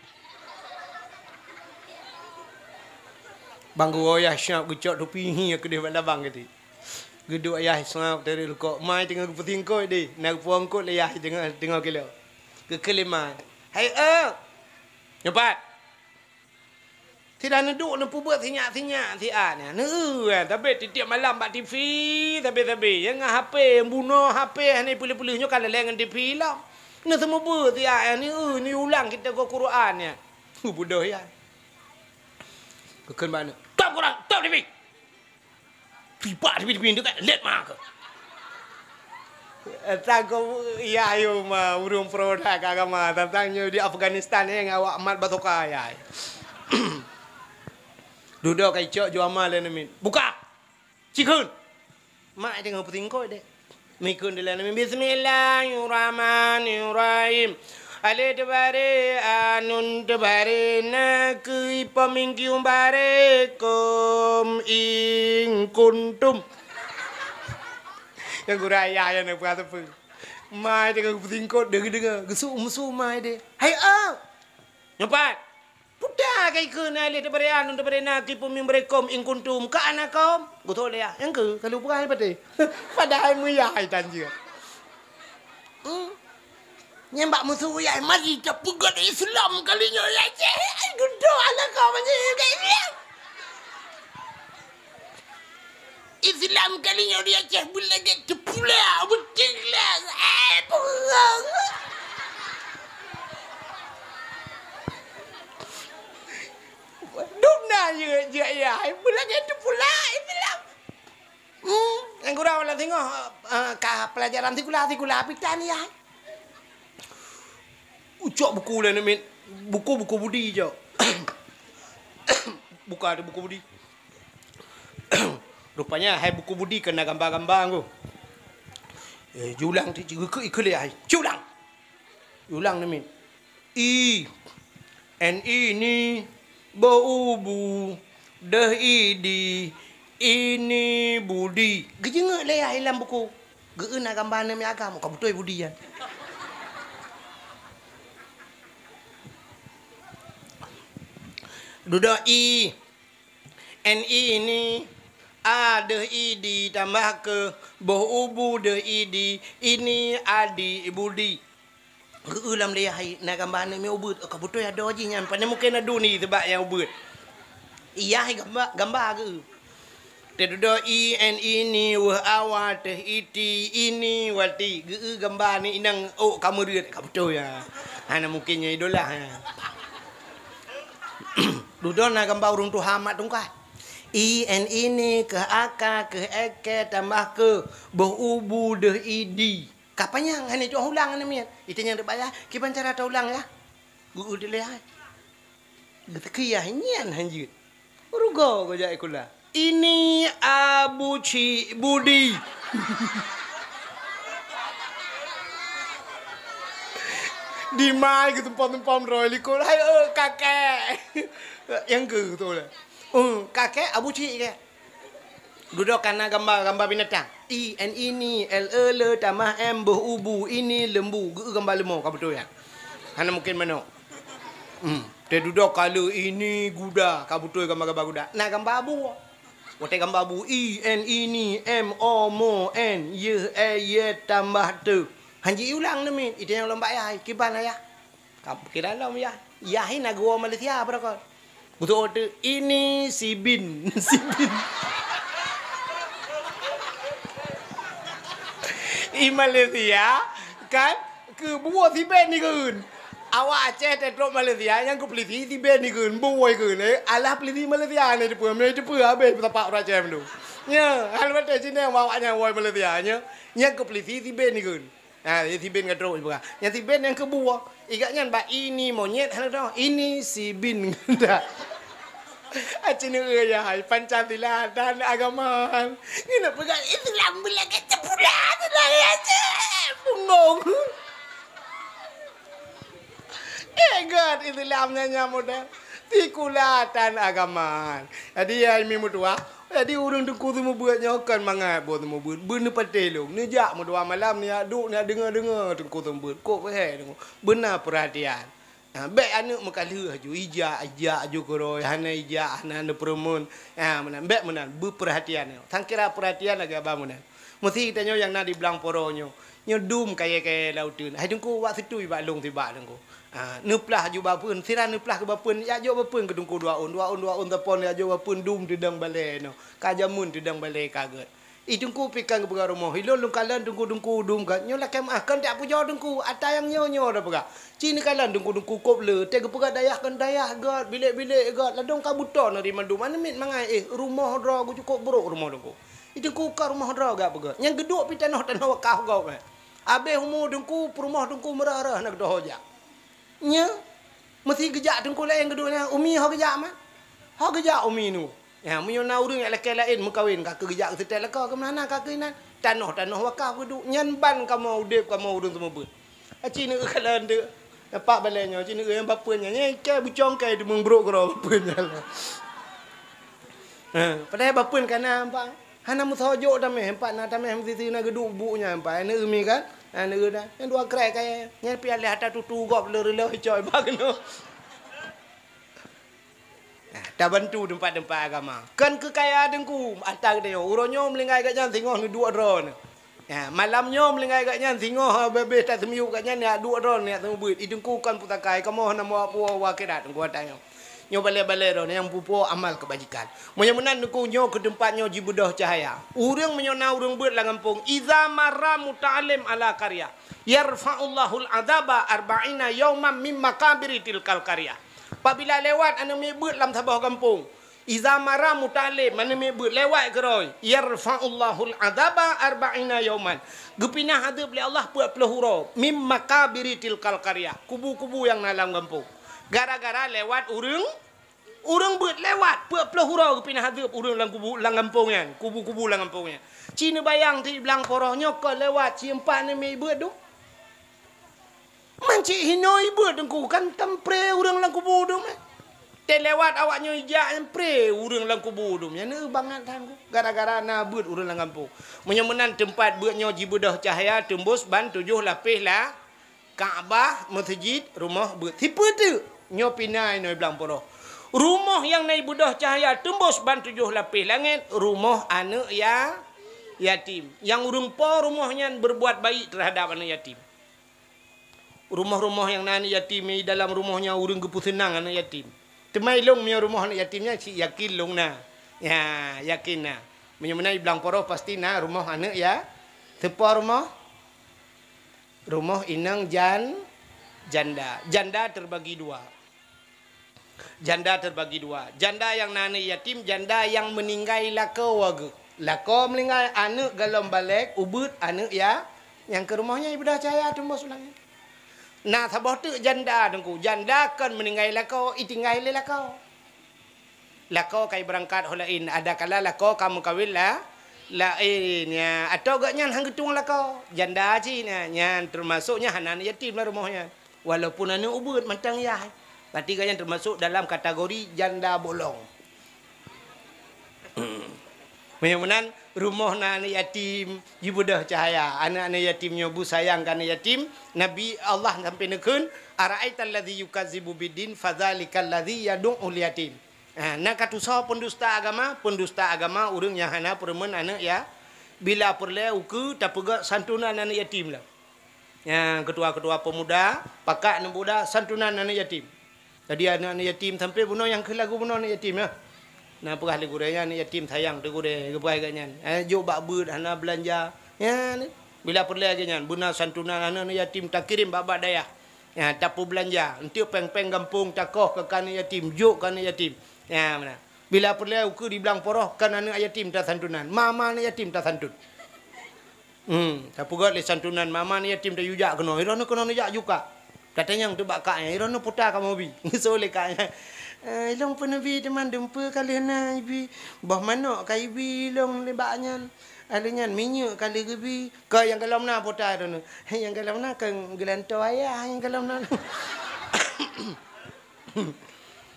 Bang geuwoe yah siap geucok tupi hi keudeh bak labang geuti. Geuduek yah siap dari lukok. Mai teungoh geupeutingkot deh. Na geupuangkot lé yah teungoh, teungoh kilo. Geukheun lé mai. Hai, eh! Nyoe pat! Sira neuduek neupeubeuet sinyak-sinyak siat nyan. Neu-eu, eh, tapi tiep-tiep malam bak TV sabe-sabe. Nyang ngon HP, bunoe HP hana peuleueh-peuleueh nyoe ka lalée ngon TV lom. Neuseumeubeuet siat nyan, neu-eu, neuulang kita go Quran nyan. Hu, bodoh ya. Geukheun bak aneuk, "Stop Quran, stop TV!" Pibak di pintoe kan, let ma keu. Tang ko, ya, ayo ma, ureueng pro dak keu agama, tang nyoe di Afghanistan, eh, ngon awak mat basoka, ya. Dudoe ka icok ju ama lé namiet. Buka! Cikheun! Mak teungoh peutingkot deh. Mikheun dilèe namiet, "Bismillahirrahmanirrahim. Alif teubare, a nun teubare, na keu ipom ingkium bare, kom in kuntum." Nyang guraya nyang neupeugah teupeu. Mai teungoh peutingkot deungoe-deungoe, geusuk musoh mai deh. "Hai, a!" Nyoe pat. Peue ka ikheun alif teubare, a nun teubare, na keu ipom mim bare, kom in kuntum, ka ana kom. Geuthok lé yah, nyang keu ka lheueh peugah patéh. Padahai meuyah hai tan jeuet. Hmm. Nyan bak musoh yah, mari tapeugöt Islam kali nyoe yah, ceh. Ai, dudoe aneuk kom nyoe ka Islam. Islam kali nyoe di Aceh beulagèe teupula, beuteng lah. Eh, peurang. Dum na jeuet-jeuet ya, beulagèe teupula Islam. Hmm, nyang kurang lam singoh, eh, ka pelajaran sikula, sikula pitan ya. Ucok buku lé namiet, buku-buku budi cok. Buka tu buku budi. Rupanya hai buku budi keu na gamba-gamba ngku. Eh, jiulang ti, jigeukheun ikheun lé hai. Jiulang. Jiulang namiet. I, N I ni, boh ubu, deuh idi, ini budi. Geujeungeuet lé hai lam buku. Geu-eu na gamba aneuk miet agam, ka beutôi budi nyan. Dudoe i, N I ni, a deuh idi tambah keu boh ubu deuh idi, ini adi budi. Geu-eu lam lé hai na gamba aneuk miet ubeuet, ka beutôi adoe jih nyan, pane mungken adu ni sabab nyang ubeuet. Iyah gamba, gamba geu-eu. Teududoe i, N I ni, weuh awa, teuh iti, ini wati. Geu-eu gamba ni inong ôk ka meureuet, ka beutôi ya. Hana mungken nyan idolah ya. Dudoe na gamba ureueng tuha mat tungkat. I, N I ni, keuh aka, keuh eke, tambah keu, boh ubu, deuh idi. Ka panyang hana jok ulang aneuk miet. Itanyong teuk bak yah, "Kiban cara taulang yah?" Geu-, geu-, dilée hai. Geuteuka yah nyan hanjeuet. Rugoe geuh jak sikula. "Ini Abu Cik Budi." Dimai geutumpom-tumpom droe likot. "Hai, eh, kakek." Nyang keu tu lah. "Oh, kakek Abu Cik ke?" Dudoe ka na gamba, gamba binatang. I, N, I, ni, L, E, le, tamah M, boh, ubu, ini, lembu. Geu gamba leumo, ka beutôi nyan. Hana mungken manok. Hmm. Teududoe ka le ini guda, ka beutôi gamba-gamba guda. Na gamba abu. Watée gamba abu, I, N, I, ni, M, O, mo, N, Y, E, Y, tambah te. Hanji ulang neumit, itanyong lom bak yah, "Kiban ayah?" Ka kira lom yah. Yah hina geuwoe Malaysia beurokon. Beutôi teuk, "Ini si bin." Si bin. I Malaysia, kan, keu buwoe si bin ikheun. Awak Aceh teutrok Malaysia, nyang keu peulisi si bin ikheun, buwoe ikheun, eh, alah peulisi Malaysia ni teupeue, meunan teupeue habéh peusapat ureueng Aceh mandum. Nya, hal watée Cina awak nyan woe Malaysia, nya, nyang keu peulisi si bin ikheun. Ha, si bin ka trok jipeugah. Nyang si bin nyang keu buwoe. Igak nyan bak ini monyet hana teuh. Ini si bin. Dah. Aci neu ya hai Pancasila dan agama. Ngena peugah Islam beulagak cepulah tu dah ya cek. Bungong. Eh, gét Islam nyan nyang model sikula tan agama. Jadi, ya, mi meutuah. Jadi, ureueng teungku seumeubeuet nyoe kon mangat buet seumeubeuet. Beuneupate lôn. Neujak meutuah malam, neujak duek, neujak deungoe-deungoe teungku seumeubeuet. Kok peuhai teungku. Beuna peurhatian. Ha, bék aneuk meukalheueh aju. Ijak, ijak aju keurôi. Hana ijak, hana neupeureumeun. Ha, meunan. Bék meunan. Beupeurhatian nyoe. Sangkira peurhatian lagée abang meunan. Meusi geutanyoe nyang na di Blang Poro nyoe, nyoe dum kayée-kayée lam uteuen. Hai Teungku, wak situi bak lôn sibak Teungku. Ha, neuplah aju bak peuen, sira neuplah keu bak peuen, jak jok bak peuen keu Teungku dua ôn, dua ôn, dua ôn teupon, jak jok bak peuen dum teudong balée nyoe. Ka jameun teudong balée ka gét. I Teungku pih kan geupeugah rumoh, ilôn lôn kalon Teungku-teungku dum gét. Nyoe lakée meuáh, kon jak pujoe Teungku, ata nyang nyoe-nyoe dah peugah. Ci neukalon Teungku-teungku kop le, teuh geupeugah dayah kon dayah gét, bilék-bilék gét, ladôm ka beuton nari mandum. Aneuk miet mangat, eh, rumoh droe geuh cukôp brôk rumoh Teungku. I Teungku ka rumoh droe gak peugah. Nyang geuduek pih tanoh-tanoh wakaf gob, eh. Abéh umu Teungku, peurumoh Teungku meurah-rah na geudoh jak. Nya, meusi geujak Teungku laén geuduek nyan, umi ho geujak ma? Ho geujak umi nu. Ya, meunyoe na ureueng nyang lakée laén meukawen, ka keu geujak geuseutôt lakoe, keumeunana ka keu inan. Tanoh-tanoh wakaf geuduek. Nyan ban kamoe udeb kamoe ureueng seumeubeuet. Aci neukalon deuek. Nampak balée nyoe, ci neukalon bapeuen nyan. Nyan ikai bucong kai deungon brôk keudroe bapeuen nyan. Ha, padahai bapeuen ka na, nampak. Hana meusoe jok tameh, empat na tameh meusisi na geuduek buet nyan, empat na umi kan? Na umi kan? Nyang dua krek kaya, nyan piah leh ata tutu gob le reuleh icok iba keunoe. Nah, tabantu teumpat-teumpat agama. Kon keu kaya Teungku, ata geutanyoe. Uroe nyoe meulinggai gobnyan singoh neuduek droe. Ya, malam nyoe meulinggai gobnyan singoh habéh-habéh taseumiyueb gobnyan, ya, duek droe neujak seumeubeuet. I Teungku kon pusaka, kamoe hana meuwak puwoe u akhirat Teungku ata nyoe. Nyoe balée-balée droe nyang peupuwoe amal keubajikan. Meunyoe meunan Teungku nyoe keu teumpat nyoe jibeudôh cahya. Ureueng meunyoe na ureueng beuet lam gampông, "Iza marra muta'allim ala qaryah, yarfa'ullahul adzaba arba'ina yauman mim makabiri tilkal qaryah." Pabila lewat aneuk miet beuet lam saboh gampông, "Iza marra muta'allim," aneuk miet beuet lewat keudroe, "yarfa'ullahul adzaba arba'ina yauman." Geupinah adeueb lé Allah peuet ploh uroe, "mim makabiri tilkal qaryah," kubu-kubu nyang na lam gampông. Gara-gara lewat ureueng, ureueng beuet lewat, peuet ploh uroe geupinah adeueb ureueng lam kubu, lam gampông nyan, kubu-kubu lam gampông nyan. Ci neubayang di Blang Poro nyoe kon lewat, ci empat aneuk miet beuet dum. Man cit hinoe ibeuet Teungku, kan tam pré ureueng lam kubu dum, eh. Teuh lewat awak nyoe ijak nyang pré ureueng lam kubu dum. Nyan bangat that Teungku, gara-gara na beuet ureueng lam gampông. Meunyoe meunan teumpat beuet nyoe jibeudôh cahya teumbôs ban tujoh lapéh la-, Ka'bah, meuseujid, rumoh beuet. Sipeue teuk? Nyoe pih na inoe Blang Poro. Rumoh nyang na ibeudôh cahya teumbôs ban tujoh lapéh langét, rumoh aneuk ya-, yatim. Nyang ureueng po rumoh nyan berbuat baik terhadap aneuk yatim. Rumoh-rumoh nyang na aneuk yatim, di dalam rumoh nyan ureueng geupeuseunang aneuk yatim. Teuma ilôn meunyoe rumoh aneuk yatim nyan cit yakin lôn na. Ya, yakin na. Meunyoe meunan i Blang Poro pasti na rumoh aneuk ya-, sipo rumoh? Rumoh inong jan-, janda. Janda terbagi dua. Janda terbagi dua. Janda nyang na aneuk yatim, janda nyang meuninggai lakoe geuh. Lakoe meuninggai, aneuk golom balek, ubeuet aneuk ya-, Nyang keu rumoh nyan ibeudôh cahya teumbôh u langét. Na saboh teuk janda, Teungku. Janda kon meuninggai lakoe, itinggai lé lakoe. Lakoe ka ibeurangkat ho laén, adakala lakoe ka meukawen la-, laén. Nyan, atau gobnyan han geutueng lakoe. Janda cit nyan, nyan teumasok nyan hana aneuk yatim lam rumoh nyan. Walaupun aneuk ubeuet mantong yah, berarti gobnyan teumasok dalam kategori janda bolong. Meunyoe meunan, rumoh na aneuk yatim, jibeudôh cahya. Aneuk-aneuk yatim nyoe beusayang keu aneuk yatim, Nabi Allah sampai neukheun, "Ara'aital ladzi yukazzibu biddin, fadzalikal ladzi yadu'ul yatim." Ha, na ka tusoe peundusta agama, peundusta agama ureuëng nyang hana peureumeun aneuk ya-, bila peureulée ukeue tapeugét santunan aneuk yatim lah. Nyang keutua-keutua peumuda, pakat aneuk muda, santunan aneuk yatim. Jadi aneuk-aneuk yatim sampai bunoe nyang keu lagu bunoe aneuk yatim ya. Na peugah lé gurée nyan aneuk yatim sayang teuh gurée geupeugah gobnyan. Eh, jok bak beuet hana beulanja. Ya, ni. Bila peureulée lagée nyan, beuna santunan aneuk-aneuk yatim takirém bak-bak dayah. Ya, tapeubeulanja. Enteuk péng-péng gampông takoh keu aneuk yatim, jok keu aneuk yatim. Ya, meunan. Bila peureulée ukeue di blang poroh keu aneuk yatim tasantunan. Ma-ma aneuk yatim tasantun. Hmm, tapeugét lé santunan, ma-ma aneuk yatim tayue jak keunoe, droeneuh keunoe neujak jukak. Tatanyong teuk bak kak nyan, droeneuh puta kamoe bi. Geuseuôt lé kak nyan. Eh, ilong peue neubi teuma dumpeue ka lheueh na ibi. Boh manok ka ibi ilong lé bak nyan. Lheueh nyan minyeuk ka lheueh geubi. Ka nyang golom na puta droeneuh. Nyang golom na keu geulantoe ayah nyang golom na.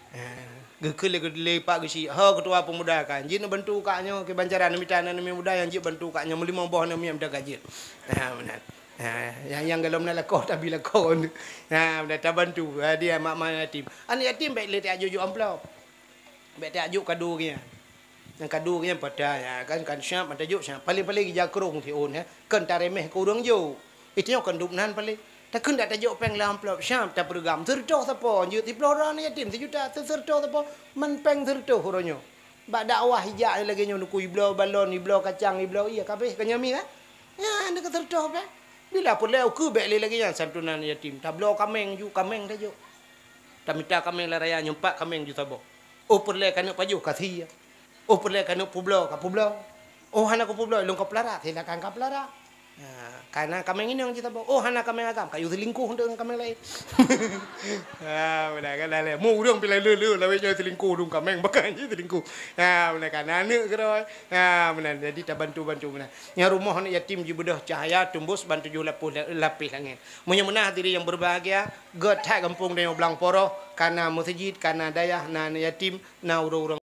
Eh, geukheun lé, lé Pak Geuchik, "Ho keutua peumuda kan, jeuet neubantu kak nyoe keu bancaran, neumita aneuk muda nyang jeuet bantu kak nyoe, meulimong boh aneuk miet meudagang jeuet." Ha, meunan. Ha, nyang, nyang golom na lakoe, tabi lakoe. Ha, meunan tabantu. Ha, dia mak-mak yatim. Aneuk yatim bék lé tajok-jok amplop. Bék tajok kado geuh nyan. Nyang kado geuh nyan patai, ya kan, kan siap, mata jok siap. Paling-paling ija krong siôn, ya. Kan taréméh keu ureuëng jok. Itu nyoe kan dub nan paling. Takheun dak tajok péng lam amplop, siap tapeureugang. Seureutôh sapo, jeuet siploh droe aneuk yatim, sijuta, seureutôh sapo, man péng seureutôh uroe nyoe. Bak dakwah ijak lagée nyoe, neukui ibloe balon, ibloe kacang, ibloe ié, kabéh ka nyoe mi kan? Ya, neukeu seureutôh péng. Bila peureulée ukeue bék lé lagée nyan, santunan yatim. Tabloe kaméng ju, kaméng tajok. Tamita kaméng lam raya nyoe pat kaméng ju saboh. Oh peureulée keuneuk pajoh ka sie. Oh peureulée keuneuk peubloe ka peubloe. Oh hana kupeubloe, lôn ka peulara, silakan ka peulara. Ha, kana kaméng inong cit saboh. Oh hana kaméng agam, kayue seulingkoh untuk ngon kaméng laén. Ha, meunan kan dah lé. Mu ureuëng pih lé le-le lawét nyoe seulingkoh dong kaméng, bahkan jih seulingkoh. Ha, meunan kan aneuk keudroe. Ha, meunan. Jadi tabantu-bantu meunan. Nyang rumoh aneuk yatim jibeudôh cahya teumbôh ban tujoh lapôh la-, lapéh langét. Meunyoe meunan hadirin yang berbahagia, gét that gampông tanyoe blang poroh, kana meuseujid, kana dayah, na aneuk yatim, na ureuëng-ureuëng